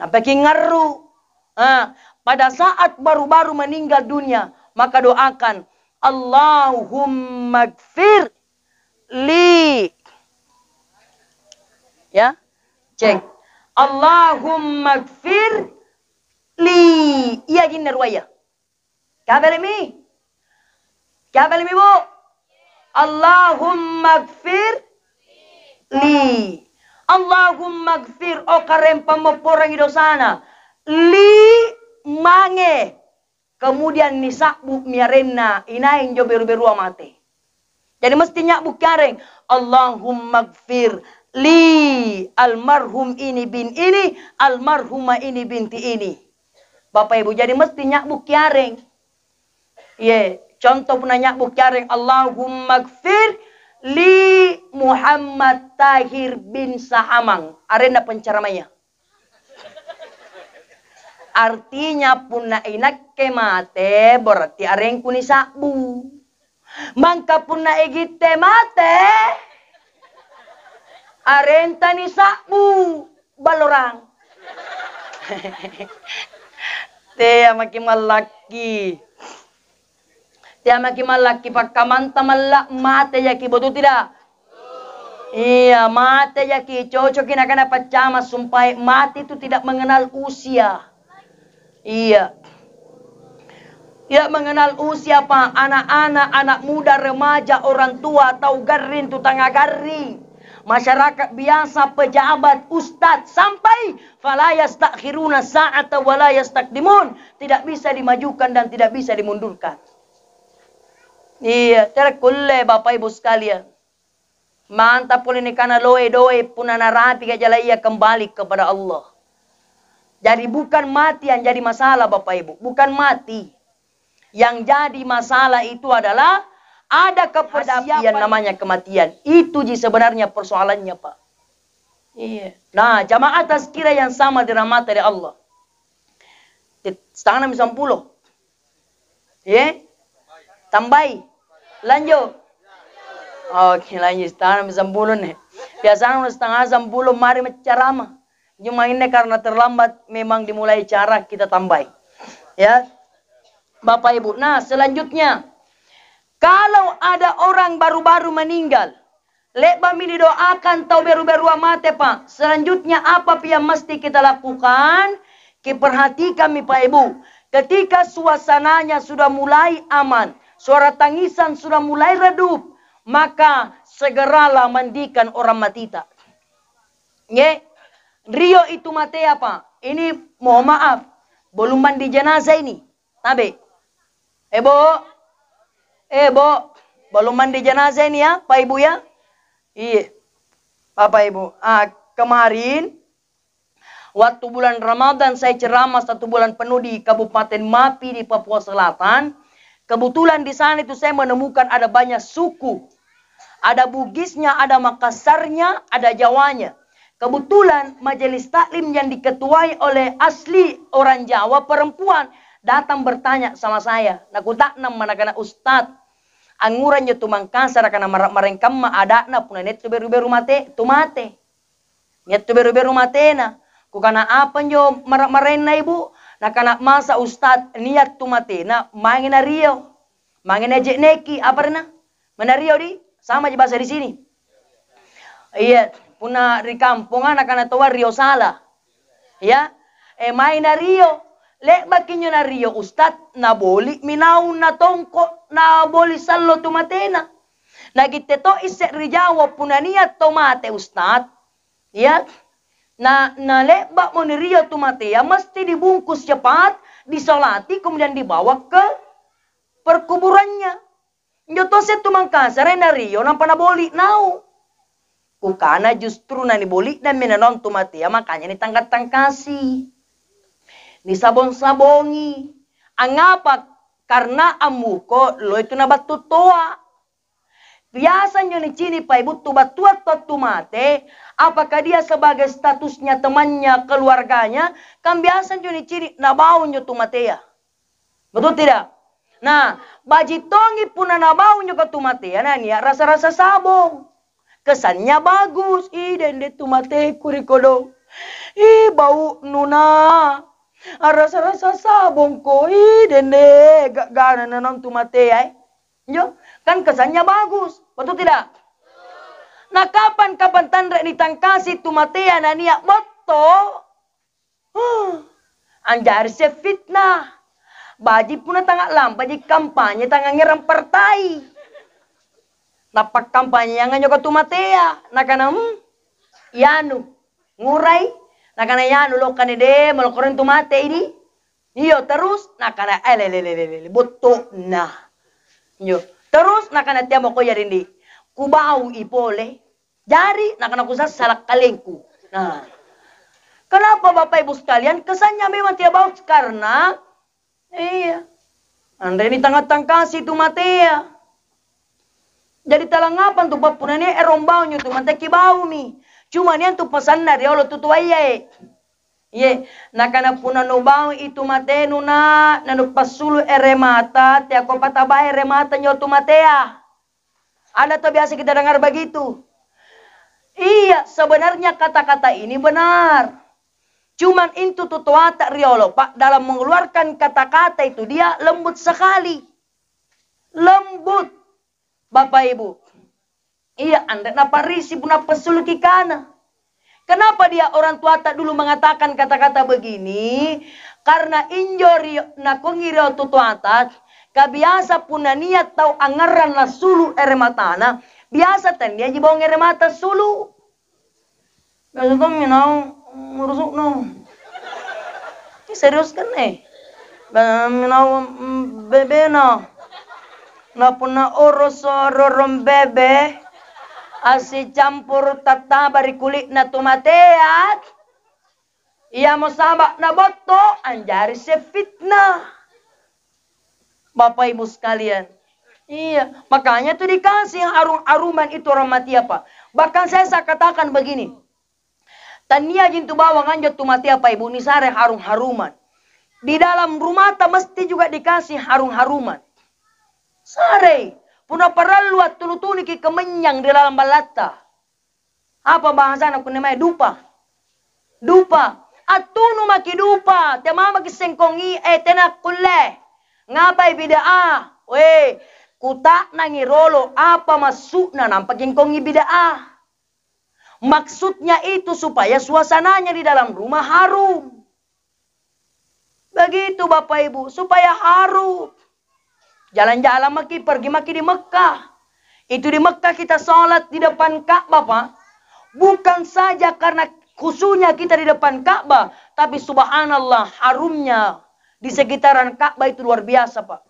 Nampa ki ngarru. Ah, pada saat baru-baru meninggal dunia, maka doakan, "Allahumma gfir li." Ya, cek. "Allahumma gfir li." Iya jinne ruaya. Kabelemi? Kabelemi, Bu? "Allahumma gfir li." "Allahumma gfir," oh Karaeng pammopporangi dosana. "Li," mange. Kemudian nisa'bu mi arenna inai injo beru-berua mate. Jadi mesti nya'bu kiareng, "Allahumma gfir li almarhum ini bin ini, almarhuma ini binti ini." Bapak Ibu, jadi mesti nya'bu kiareng. Ye, contoh punna nya'bu kiareng, "Allahumma gfir li Muhammad Tahir bin Sahamang." Arenna penceramaya. Artinya, punna inakke mate, berarti arengku nisa'bu. Mangka punna igitte mate, arenta nisa'bu, Ballorang. Tea maki mallakki. Tea maki mallakki pakkamanta malla' mate jaki, betul tidak? Iya, mate jaki, cocoki nakana paccama sumpae, mati itu tidak mengenal usia. Iya. Tidak mengenal usia, Pak. Anak-anak, anak muda, remaja, orang tua, tau garring, tu tanga garring, masyarakat biasa, pejabat, ustadz, sampai fala yastakhiruna sa'ata wa la yastaqdimun. Tidak bisa dimajukan dan tidak bisa dimundurkan. Iya, tidak kulle, Bapak Ibu sekalian. Mantap pole nikana loe-doe punna narapika jalaia kembali kepada Allah. Jadi bukan mati yang jadi masalah, Bapak Ibu, bukan mati. Yang jadi masalah itu adalah ada kepersiapan yang namanya kematian. Itu ji sebenarnya persoalannya, Pak. Iya. Nah, jamaah tazkirah yang sama dirahmati oleh Allah. Setengah enam sampulo. Ye? Tambai. Lanjut. Oke, lanjut. Setengah enam sampulo nih. Biasanya udah setengah sampulo mari menceramah. Cuma ini karena terlambat memang dimulai acara, kita tambai. Ya. Bapak Ibu. Nah, selanjutnya, kalau ada orang baru-baru meninggal, le'ba'mi nidoakan tau beru-berua mate, Pak. Selanjutnya apa pi yang mesti kita lakukan? Kiperhatikanmi, Pak Ibu. Ketika suasananya sudah mulai aman, suara tangisan sudah mulai redup, maka segeralah mandikan orang matita. Nge, rio itu matea, Pak. Ini mohon maaf, belum mandi jenazah ini. Tabe. Eh, Bo. Eh, Bo. Belum mandi jenazah ini ya, Pak Ibu ya. Iya. Bapak Ibu. Ah, kemarin waktu bulan Ramadan saya ceramah satu bulan penuh di Kabupaten Mapi di Papua Selatan. Kebetulan di sana itu saya menemukan ada banyak suku. Ada Bugisnya, ada Makassarnya, ada Jawanya. Kebetulan majelis taklim yang diketuai oleh asli orang Jawa perempuan. datang bertanya sama saya. Nakuta'namma nakana, "Ustaz, angngura anjo tu Mangkasara kana mara-, maraeng kamma ada'na punna nia' tu beru-beru mate, tu mate? Nia' tu beru-beru matena." Kukana, "Apa anjo mara-, maraenna, Ibu?" Nakana, "Masa Ustaz, nia' tu matena mange nario, mange naje'neki, apa arenna? Mange nario di, samaji bahasa di sini." Iya, punna ri kamponga nakana taua rio sala. Ya, eh, mae nario. Le'baki injo nario, Ustaz, naboli'mi naung natongko', naboli' sallo tu matena. Nagitte to isse ri Jawa, punna nia' tau mate, Ustaz, ya, na, na le'ba'mo nirio tu matea, mesti dibungkus cepat, disolati, kemudian dibawa ke perkuburannya. Injo tosse tu Mangkasara nario nampa naboli' naung. Kukana justru naniboli'nammi naung tu matea, makanya nitangka-tangkasi. Nisabong-sabongi. Angngapa? Karena ammuko loi tu nabattu toa. Biasa injo nicini' pa Ibu tu battua toa tu mate, apakah dia sebagai statusnya temannya, keluarganya, kan biasa injo nicini' nabau injo tu matea. Betul tidak? Nah, baji' tongi punna nabau njo katu matea nania' rasa-rasa sabong. Kesannya bagus. "Ih, dende tu mateku ri kodong. Ih, bau'nu na. Arasa-rasa sabongko. Ih, dende, ga'gana nanong tu matea, eh." Njo, kan kesannya bagus. Betul tidak? Nah, kapan-kapan tanre nitangkasi tu matea nania' botto', Huh, anjari sia fitnah. Baji' punna tanga lampaji kampanye tangangngerang partai. Nappakkampanyeang anjo katu matea, nakana, "Hmm, ianu, ngurai?" Nakana, "Ianu, lokkane de, malokkoreng tu matei di." Iyo, terus nakana, "Eh, lelelelele, botto'na." Injo. Terus nakana, "Teamako iya, Dendi, kubaui pole." Jari, nakana kusassala' kalengku. Nah, kenapa Bapak Ibu sekalian, kesannya memang tidak bagus? Karena, iya, anre nitangka-tangkasi tu matea. Jadi talangngapa antu pappunania ero' baunjo tu matea kibaumi. Cuma nia' antu pasanna riolo tu toayae. Iye, nakana punna nubaui tu matenu na, nanupassulu' ere mata, teako patabai ere mata njo tu matea. Ada tau biasa kita dengar begitu? Iya, sebenarnya kata-kata ini benar. Cuman intu tutoata riolo, Pak, dalam mengeluarkan kata-kata itu dia lembut sekali. Lembut, Bapak Ibu. Iya, anre naparisi punna passuluki kana. Kenapa dia orang tuata dulu mengatakan kata-kata begini? Karena injo ri-, nakongi ri wattu toata, kabiasa punna nia' tau angngarrang lassulu' ere matana, biasa tanniaji bawang ere mata assulu'. Biasa tommi naung ngurusu'nu. Ih, serius kan, eh? Ba-, naung, mm, bebena. Na punna oroso' rorong bebe, assicampuru' tattaba ri kuli'na tu matea, iamo saba' nabotto', anjari sia fitnah. Bapak Ibu sekalian, iya, makanya tu dikasih harum-haruman itu orang matea, Pak. Bahkan saya, saya katakan begini, Tanniaji intu bawang anjo tu matea, Pak Ibu, nisare harum-haruman. Di dalam rumata mesti juga dikasih harum-haruman. Sarei, punna parallu attunu-tuniki kemenyan ri lalang ballatta. Apa bahasana kunni mae? Dupa. Dupa. Attunu maki' dupa, tea mamaki' sengkongi, eh, tena kulle. Ngapai bid'ah? Weh, kuta'nangi rolo apa massu'na nampa kingkongi bid'ah. Maksudnya itu supaya suasananya di dalam rumah harum. Begitu, Bapak Ibu, supaya harum. Jalan-jalan maki', pergi maki' di Mekkah. Itu di Mekkah kita sholat di depan Ka'bah, Pak. Bukan saja karena khusyuknya kita di depan Ka'bah, tapi subhanallah, harumnya di sekitaran Ka'bah itu luar biasa, Pak.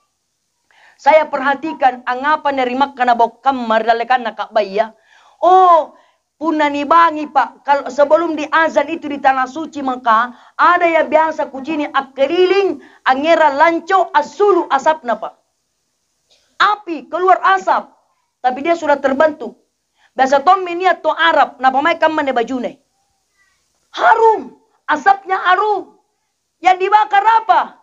Saya perhatikan angngapa ri Makkah nabau kamma ri dallekanna Ka'baya. Oh, punna nibangi, Pak, kal-, sebelum diazan itu di Tanah Suci Makkah, ada yang biasa kucini' akkeliling, angngerang lanco', assulu' asapna, Pak. Api, keluar asap, tapi dia sudah terbentuk. Biasa tommi nia' tau Arab, napamae kamma anne bajune. Harum, asapnya harum. Yang dibakar apa?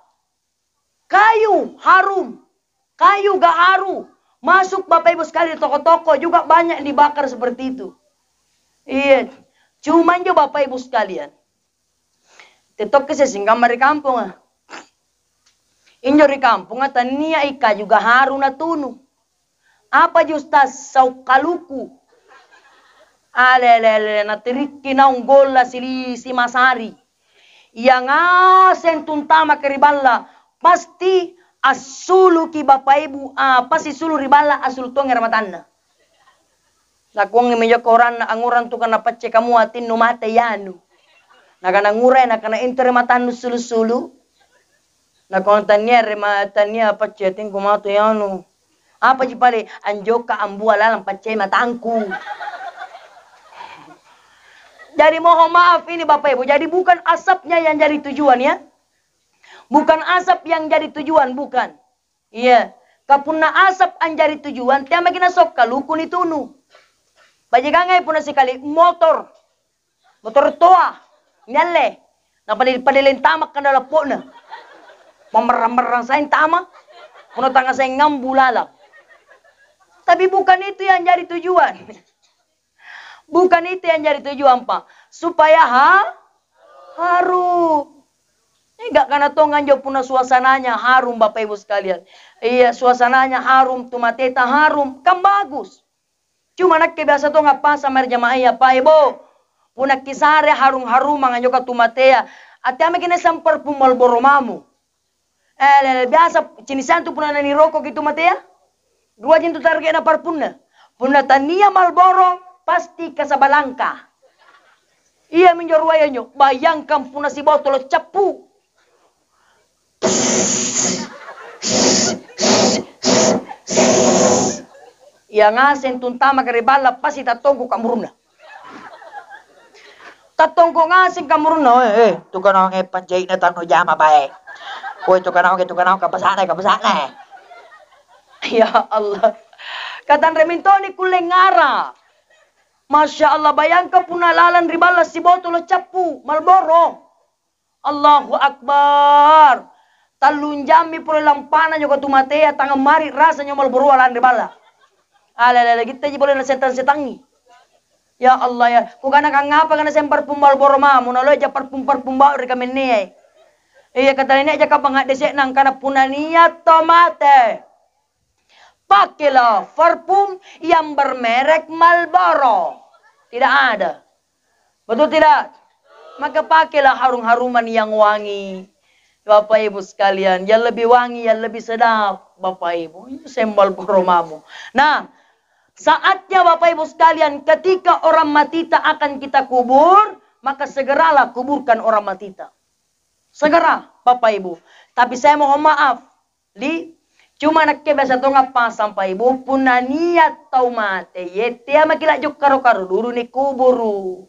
Kayu harum, kayu gaharu. Masuk Bapak Ibu sekalian, di toko-toko juga banyak dibakar seperti itu. Iya, cuma injo Bapak Ibu sekalian, tettokki sessing kamma ri kamponga. Injo ri kamponga tanniai kaju gaharu natunu. Apaji Ustaz, sau' kaluku? Alelele, natirikki naung golla sili-, simasari. Ia ngaseng tuntamaka ri balla, pasti assuluki Bapak Ibu, apa sisulu ri balla, assulu tongi ri matanna. Nakuangi minjo koranna, angngurang tu kana pacce kamua atinnu mate yanu. Nakana ngurai, nakana intu ri matannu sulu-sulu. Nakana tannia ri ma-, tannia pacce atingku mate yanu. Apaji pale? Anjoka ambua lalang pacce matangku. Jadi mohon maaf ini Bapak Ibu, jadi bukan asapnya yang jadi tujuan ya. Bukan asap yang jadi tujuan, bukan. Iya. Ka punna asap anjari tujuan, teamaki nasokka luku nitunu. Bajikangai punna sikali motor. Motor toa. Nyalle. Napadel-padeleng tama kana lappo'na. Mammarrang-marrang saing tama. Punna tangnga saingang bulalang. Tapi bukan itu yang jadi tujuan. Bukan itu yang jadi tujuan, Pak. Supaya ha-, harum. Enggak kana tong anjo punna suasananya harum, Bapak Ibu sekalian. Iya, suasananya harum, tu mateta harum, kan bagus. Cuma nakke biasa tong appasang mae ri jamaah iya, Pak, Ibu. Punna kisare harung-harumang anjo katu matea, atiamaki naissang parfum Marlboro mamo. Eh, lele, biasa cini' santu punna nanirokoki tu matea. Rua jintu targe'na parpunna. Punna tania Marlboro, pasti Casablanca. Iaminjo ruaya anjo, bayangkang punna sibotolo cappu. Ia ngaseng tuntamaka ri balla, pasti tattongko kamurunna. Tattongko ngaseng kamurunna, "Eh, eh, tu kanaunge panjai'na tau nujama bae. Woi, tu kanaunge, tu kanaung kabasa'na, kabasa'na." Ya Allah. Katanre mintoni kulle ngara. Masya Allah, bayangkan punna lalang ri balla sibotolo cappu, Marlboro. Allahu Akbar. Tallung jammi pole lampana njo katu matea, tangang mari rasa njo Marlboroa lalang ri balla. Alelele, gittaji pole nasetang-setangi. Ya Allah ya, kukana kangngapa kana seng parfum Marlboro mamo, naloeja parfum-parfum bau ri kamenneai. Iya, kata nene'ja kapang haddese'na angkana punna nia' tau mate, pakailah parfum yang bermerek Marlboro. Tidak ada. Betul tidak? Maka pakailah harum-haruman yang wangi. Bapak Ibu sekalian, yang lebih wangi, yang lebih sedap, Bapak Ibu. Itu seng Marlboro mamo. Nah, saatnya Bapak Ibu sekalian, ketika orang matita akan kita kubur, maka segeralah kuburkan orang matita. Segera, Bapak Ibu. Tapi saya mohon maaf, Li, cuma nakke biasa tonga' pasang, Pak Ibu, punna nia' tau mate, ye, tea maki la'jung karo-karo dulu nikuburu.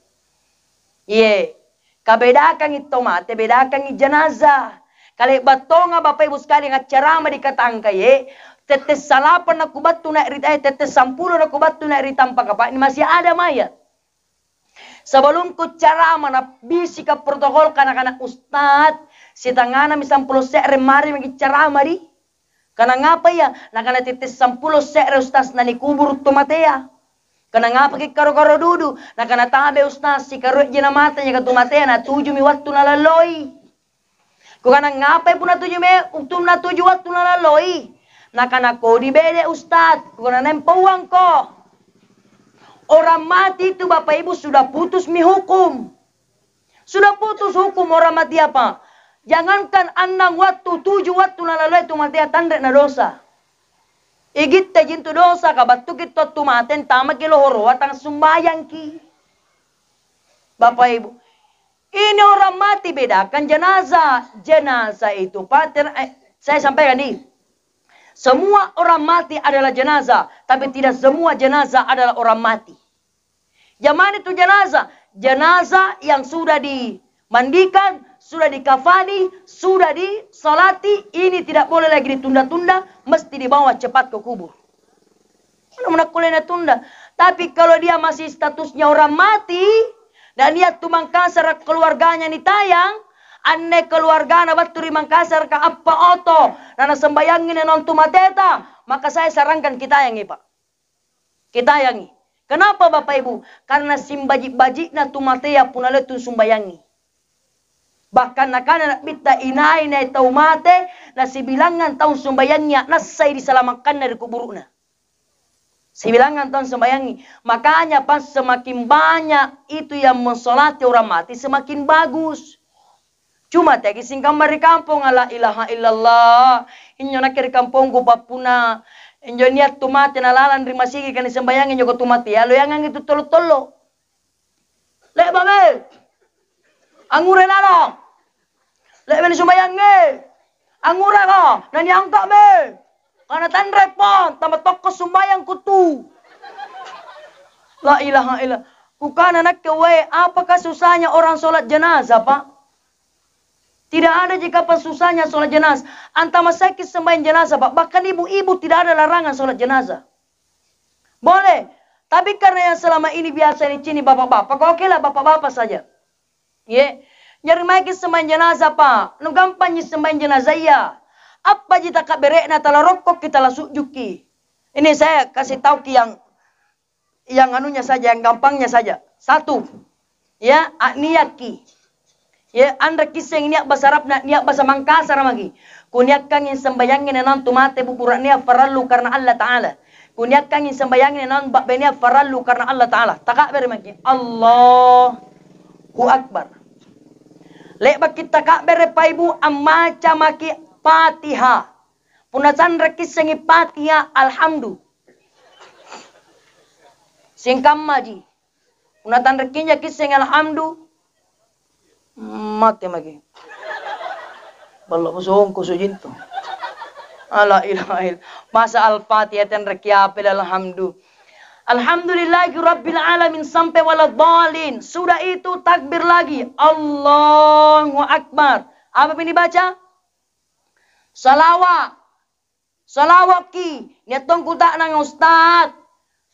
Ye, kabedakangi tau mate, bedakangi jenazah. Kale'ba' tonga', Bapak Ibu sekalian, accarama di Katangka, ye, tette' salapang nakubattu nai' ri, eh, tette' sampulo nakubattu nai' ri tampa' kapa'ni, masih ada mayat. Sebelum kucarama, nabbisika protokol kana-kana, "Ustaz, sitangnganami sampulo se're mari maki' carama di." Kana, "Ngapa iya?" Nakana, "Tette' sampulo se're, Ustaz, nanikuburu' tu matea." Kana, "Ngapaki' karo-karo dudu?" Nakana, "Tabe', Ustaz, sikarue'ji namate nyaka tu matea, natujumi wattu nalalloi." Kukana, "Ngapai punna tuju me-, untu' natuju wattu nalalloi?" Nakana, "Kodi bede', Ustaz." Kukana, "Naempauangko. Orang mati itu, Bapak Ibu, sudah putus mi hukum. Sudah putus hukum orang mati apa? Jangankan annang wattu, tuju wattu nalalloi tu matea tanre na dosa. Igitte jintu dosa, kabattuki tottu mate, antamaki lohoroa, tang sumbayangki." Bapak Ibu, ini orang mati bedakan jenazah. Jenazah itu, Pak, ter-, eh, saya sampaikan nih, semua orang mati adalah jenazah, tapi tidak semua jenazah adalah orang mati. Yang mana itu jenazah? Jenazah yang sudah dimandikan, sudah dikafani, sudah disolati, ini tidak boleh lagi ditunda-tunda, mesti dibawa cepat ke kubur. Mana nakkulle natunda. Tapi kalau dia masih statusnya orang mati, dan dia tu Mangkasara keluarganya nitayang, Anne keluargana battu ri Mangkasaraka, appa oto, na nasembayangi naung tu mateta, maka saya sarankan kitayangi, Pak. Kitayangi. Kenapa, Bapak Ibu? Karena simbaji'-baji'na tu matea punna le'tu sumbayangi. Bahkan nakana Nabbitta, inai-nai tau mate, nasibilangngang taung sumbayangi a'nassai ri salamakkanna ri kuburu'na. Sibilangngang taung sumbayangi. Makanya pas semakin banyak itu yang mensolati orang mati, semakin bagus. Cuma teaki singkamma ri kamponga, la ilaha illallah. Injo nakke ri kampongku, pappunna injo nia' tu mate nalalang ri masigika nisembayangi injo tu matea, loyangangi tu tollo-tollo. Le'ba' be. Angngura lalo. Le'ba' nisumbayangi. Angngurako, naniangka' be. Kana tanre pon, tama tokko sumbayangku tu. La ilaha illa. Kukana nakke, "Weh, apakah susahnya orang sholat jenazah, Pak?" Tidak ada ji kapang susahnya sholat jenazah. Antama' saiki sembahyang jenazah, Pak. Bahkan ibu-ibu tidak ada larangan sholat jenazah. Boleh. Tapi karena yang selama ini biasa nicini' bapak-bapak, okelah bapak-bapak saja. Ye. Jari maeki sembahyang jenazah, Pak. Nu gampangji sembahyang jenazah iya. Appaji takabbere'na, talarokkoki, talasujukki. Ini saya kasih tauki yang yang anunya saja, yang gampangnya saja. Satu, ya, a'niakki. Ya, anre kisseng nia' basa Arabna, nia' basa Mangkasara maki. Kuniakkangi sembayangi naung tu mate bubura'nia farallu karena Allah Ta'ala. Kuniakkangi sembayangi naung ba'benia farallu karena Allah Ta'ala. Taka'bere maki. Allahu Akbar. Le'baki taka'bere, Pak Ibu, ammaca maki Fatihah. Punna sanre kissengi Fatihah, alhamdu. Singkammaji. Punna tanre kinja kisseng alhamdu, mate maki. Ballo busungku sujintu. Ala ilaha illa. Masa Al-Fatihah tenre kiape alhamdu. Alhamdulillahi rabbil alamin sampai waladhdallin. Sudah itu takbir lagi. Allahu Akbar. Apa yang dibaca? Salawa. Salawa'ki, nia' tong kuta'nang, "Ustaz,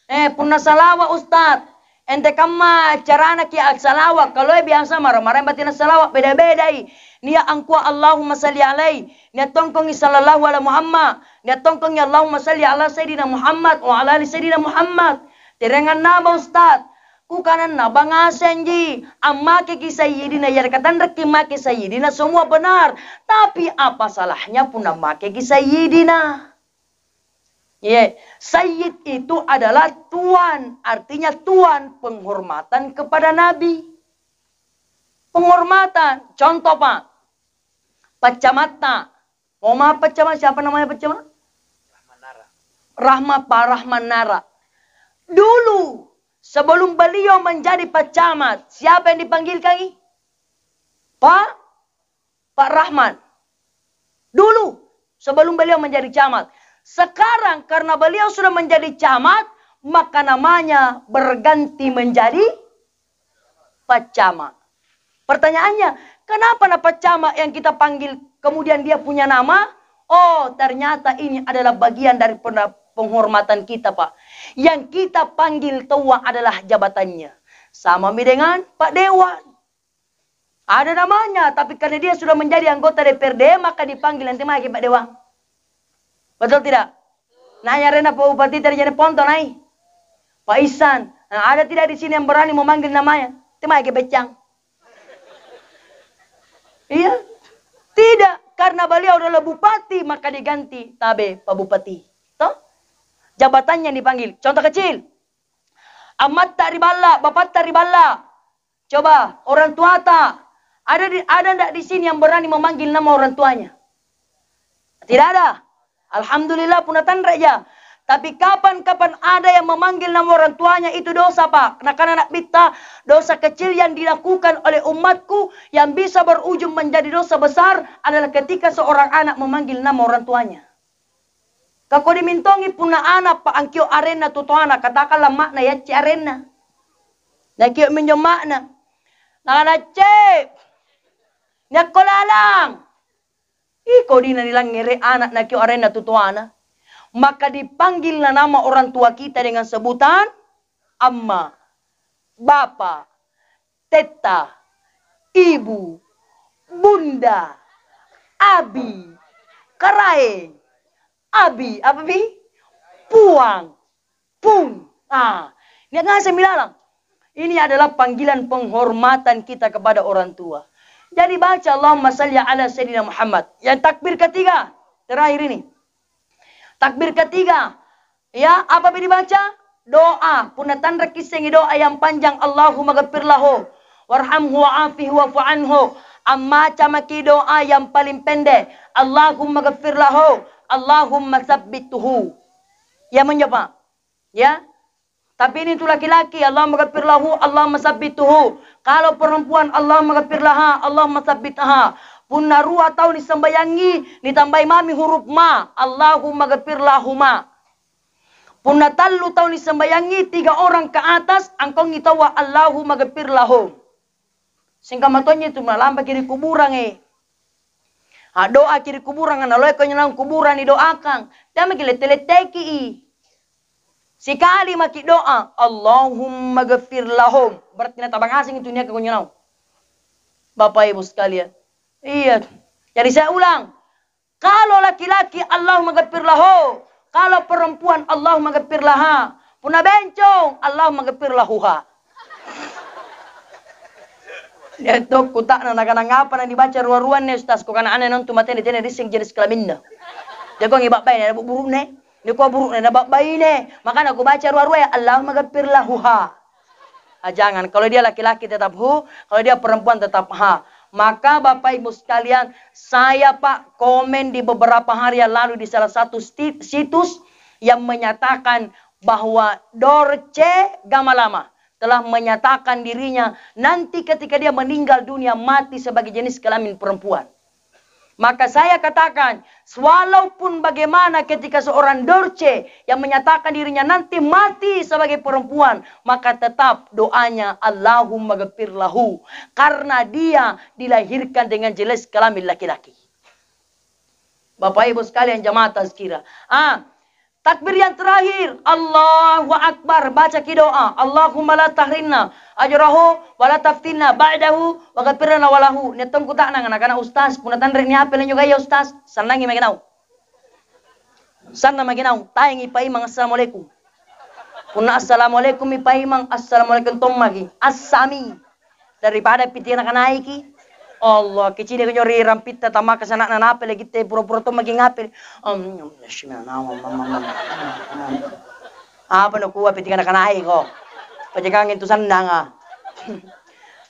eh, punna salawa', Ustaz, ente kamma carana ki' assalawa'?" Kaloe biasa mara-maraeng batena salawa', beda-bedai. Nia' angkua, "Allahumma salli alai," nia' tongkongi, "Sallallahu ala Muhammad," nia' tongkongi, "Allahumma salli ala Sayyidina Muhammad wa ala ali Sayyidina Muhammad." Terengang nama, Ustaz. Kukananna bangasenji, ammakeki sayyidina, yareka tanrekki make sayyidina, semua benar. Tapi apa salahnya punna makeki sayyidina? Ye, sayyid itu adalah tuan, artinya tuan, penghormatan kepada Nabi. Penghormatan, contoh, Pak, paccamatta, Oma Paccama, siapa namanya Paccama? Rahmat, Pak Rahman Nara. Dulu, sebelum beliau menjadi Pak Camat, siapa yang dipanggilkangi? Pak, Pak Rahman. Dulu, sebelum beliau menjadi camat. Sekarang, karena beliau sudah menjadi camat, maka namanya berganti menjadi Paccama. Pertanyaannya, kenapa na Paccama yang kita panggil, kemudian dia punya nama? Oh, ternyata ini adalah bagian dari pena-, penghormatan kita, Pak. Yang kita panggil taua adalah jabatannya. Samami dengan Pak Dewan. Ada namanya, tapi karena dia sudah menjadi anggota D P R D, maka dipanggil nanti mai Pak Dewan. Betul tidak? Nai arenna Pak Bupati tadi jadi ponto nai. Pak Ihsan. Nah, ada tidak di sini yang berani memanggil namanya? Te mae kebeccang. Iya. Tidak. Karena beliau adalah bupati, maka diganti tabe Pak Bupati. Toh? Jabatannya yang dipanggil. Contoh kecil. Amatta ri balla, bapatta ri balla. Coba, orang tuata. Ada di, ada ndak di sini yang berani memanggil nama orang tuanya? Tidak ada. Alhamdulillah, punna tanreja. Tapi kapan-kapan ada yang memanggil nama orang tuanya, itu dosa, Pak. Nakana Nabitta, dosa kecil yang dilakukan oleh umatku yang bisa berujung menjadi dosa besar adalah ketika seorang anak memanggil nama orang tuanya. Ka kodi mintongi punna ana', Pak, angkio' arenna tu toana, katakan lamma'na yacci arenna. Nakio' minjo amma'na. Nakana, "Cep, niakko lalang." Ih, kodina nilangngere' ana' nakio' arenna tu toana. Maka dipanggil na nama orang tua kita dengan sebutan amma, bapa, tetta, ibu, Bunda, Abi, Karaeng, Abi, apa, Bi? Puang, Pung. Ah, nia' ngaseng mi lalang. Ini adalah panggilan penghormatan kita kepada orang tua. Jadi baca Allahumma salli ala Sayyidina Muhammad. Yang takbir ketiga, terakhir ini. Takbir ketiga, ya, apa pi dibaca? Doa. Punna tanre' kissengi doa yang panjang, "Allahumma ghafir lahu, warhamhu wa'afihi wa'fu anhu." Ammaca maki doa yang paling pendek, "Allahumma ghafir lahu, Allahumma sabbithu." Iyaminjo, Pak. Ya. Tapi ini tu laki-laki, "Allahumma ghafir lahu, Allahumma sabbithu." Kalau perempuan, "Allahumma ghafir laha, Allahumma sabbitha." Punna rua tau nisambayangi, nitambai mami huruf ma, "Allahumma ghafir lahuma." Punna tallu tau nisambayangi, tiga orang ke atas, angkongi taua, "Allahumma ghafir lahum." Singkamma tonji tu nalampaki ri kuburanga. A'doaki ri kuburanga, naloeko njo naung kuburang nidoakang. Teamaki lette-letteki i. Sikali maki doa, "Allahumma ghafir lahum." Berarti nataba ngaseng itu niaka konjo naung. Bapak Ibu sekalian. Iya. Jadi saya ulang. Kalau laki-laki, "Allahumma ghafir lahu." Kalau perempuan, "Allahumma ghafir laha." Punna bencong, "Allahumma ghafir lahuha." Nia' to kuta'nang nakana, "Ngapa nanibaca rua-ruanne, Ustaz?" Kukana, "Anne antu matene tena niisseng jenis kelaminna. Jagongi ba'baine, ada bu'buru'ne, nikua buru'ne, na ba'baine. Makana kubaca rua-ruaya, Allahumma ghafir lahuha." Ah, jangan. Kalau dia laki-laki tetap hu, kalau dia perempuan tetap ha. Maka Bapak Ibu sekalian, saya, Pak, komen di beberapa hari yang lalu di salah satu sti-, situs yang menyatakan bahwa Dorce Gamalama telah menyatakan dirinya nanti ketika dia meninggal dunia mati sebagai jenis kelamin perempuan. Maka saya katakan, walaupun bagaimana ketika seorang Dorce yang menyatakan dirinya nanti mati sebagai perempuan, maka tetap doanya, "Allahumma ghafir lahu," karena dia dilahirkan dengan jenis kelamin laki-laki. Bapak Ibu sekalian jamaah tazkirah. Ah, takbir yang terakhir, Allahu Akbar, bacaki doa, "Allahumma la tahrimna ajrahu wa la taftinna ba'dahu wa ghafir lana wa lahu." Nia' tong kuta'nang, nakana, "Ustaz, punna tanre'ni H P lanjut gaya, Ustaz?" Sannangi maki naung. Sannang maki naung, taengi paimang assalamualaikum. Punna assalamualaikummi paimang, assalamualaikum tommaki. Assami. Daripada pitia nakanaiki. Allah, kicini konjo ri rampitta tammaka sana'na napele gitte pura-pura tommaki ngapele. Om, om, bismillah, om, om, om, om. Apa nakua pitia nakanaiko? Pajakang intu sannanga.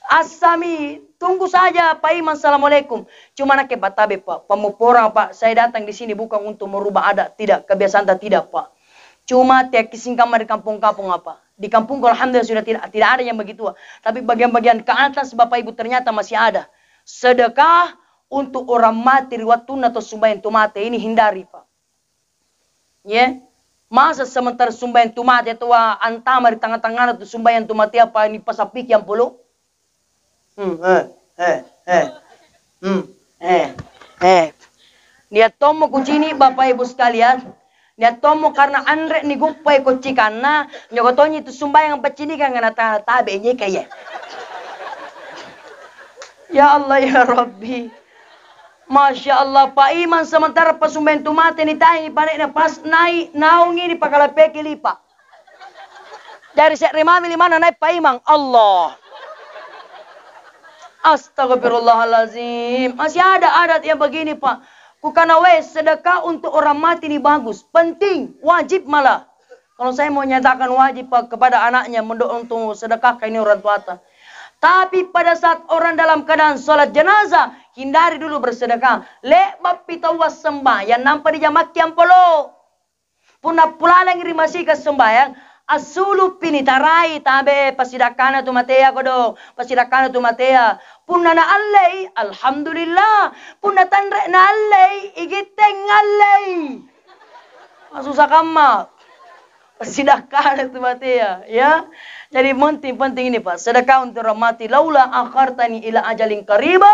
Assami, tunggu saja paimang assalamualaikum. Cuma nakke pattabe, Pak, pammopporang, Pak, saya datang di sini bukan untuk merubah adat, tidak, kebiasaanta tidak, Pak. Cuma teakkissing kamma ri kampong-kampong apa. Di kampungku alhamdulillah sudah tidak, tidak ada yang begitu. Tapi bagian-bagian ke atas Bapak Ibu ternyata masih ada. Sedekah untuk orang mati ri wattunna tau sumbayang tu mate ini hindari, Pak. Ye. Masa sementara sumbayang tu mate atau antama ri tangnga-tangngana tu sumbayang tu mate apa ini pasappiki ampolo? Hmm, eh, eh, eh. Hmm, eh, eh. Nia' tommo kucini', Bapak Ibu sekalian. Nia' tommo karena anre niguppai koccikanna, nyoko tonji tu sumbayang paccinikanga nata-, tabe nyeka, ya. Ya Allah, ya Rabbi. Masya Allah, Pak Imam sementara pasumbayang tu mate nitaengi pane'na pas nai' naungi nipakalapeki lipa'. Jari se're mami limanna nai' paimang. Allah. Astagfirullahalazim. Masih ada adat yang begini, Pak. Kukana, "Weh, sedekah untuk orang mati ini bagus. Penting, wajib malah." Kalau saya mau nyatakan wajib, Pak, kepada anaknya mendo-, untuk sedekahkan ini orang tuata. Tapi pada saat orang dalam keadaan sholat jenazah, hindari dulu bersedekah. Le'ba'pi taua sembahyang, nampa nijamakki ampolo. Punna pulalangi ri masika sembahyang, assulupi nitarai, tabe, pasidakkana tu matea kodong, pasidakkana tu matea. Punna naallei, alhamdulillah. Punna tanre naallei, igitteng allei. Masusa kamma. Pasidakkana tu matea, ya. Jadi penting-penting ini, Pak. Sedekah untuk orang mati. "Laula akhartani ila ajalin qariba."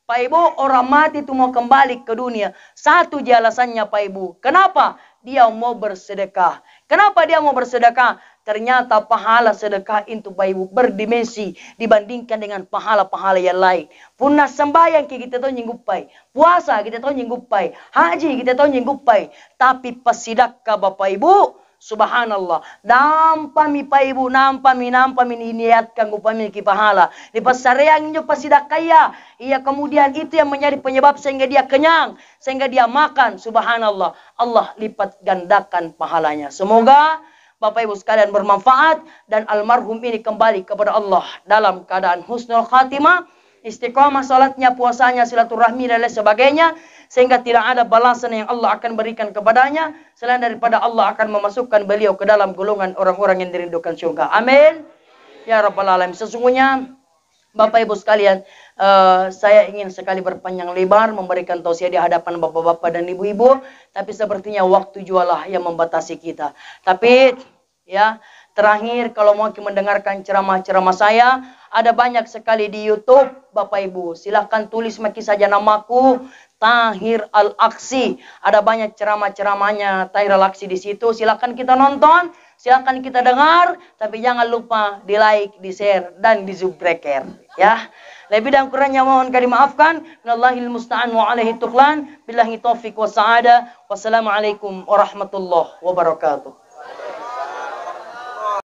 Pak Ibu, orang mati itu mau kembali ke dunia. Satu ji alasannya, Pak Ibu. Kenapa? dia mau bersedekah. Kenapa dia mau bersedekah? Ternyata pahala sedekah itu, Bapak Ibu, berdimensi dibandingkan dengan pahala-pahala yang lain. Punna sambayangki kita tonji nguppai, puasa kita tonji nguppai, haji kita tonji nguppai, tapi passidakka, Bapak Ibu, subhanallah, nampami Bapak Ibu, nampami, nampami niniatkan upamiki pahala. Nipassareang injo passidakkaya, iya, kemudian itu yang menjadi penyebab sehingga dia kenyang, sehingga dia makan, subhanallah, Allah lipat gandakan pahalanya. Semoga Bapak Ibu sekalian bermanfaat dan almarhum ini kembali kepada Allah dalam keadaan husnul khatimah, istiqomah salatnya, puasanya, silaturahmi dan lain sebagainya, sehingga tidak ada balasan yang Allah akan berikan kepadanya selain daripada Allah akan memasukkan beliau ke dalam golongan orang-orang yang dirindukan surga. Amin. Ya Rabbal Alamin. Sesungguhnya Bapak Ibu sekalian, eh, saya ingin sekali berpanjang lebar memberikan tausiah di hadapan bapak-bapak dan ibu-ibu, tapi sepertinya waktu jualah yang membatasi kita. Tapi, ya, terakhir, kalau mau mendengarkan ceramah-ceramah saya, ada banyak sekali di YouTube, Bapak Ibu. Silahkan tulis maki saja namaku, Tahir Al-Aksi. Ada banyak ceramah-ceramahnya Tahir Al-Aksi di situ. Silahkan kita nonton, silahkan kita dengar, tapi jangan lupa di-like, di-share, dan di-subscribe, ya. Lebih dan kurangnya mohon dimaafkan. Minallahil musta'an wa alaihi tuklan. Billahi taufiq wa sa'adah. Wassalamualaikum warahmatullahi wabarakatuh.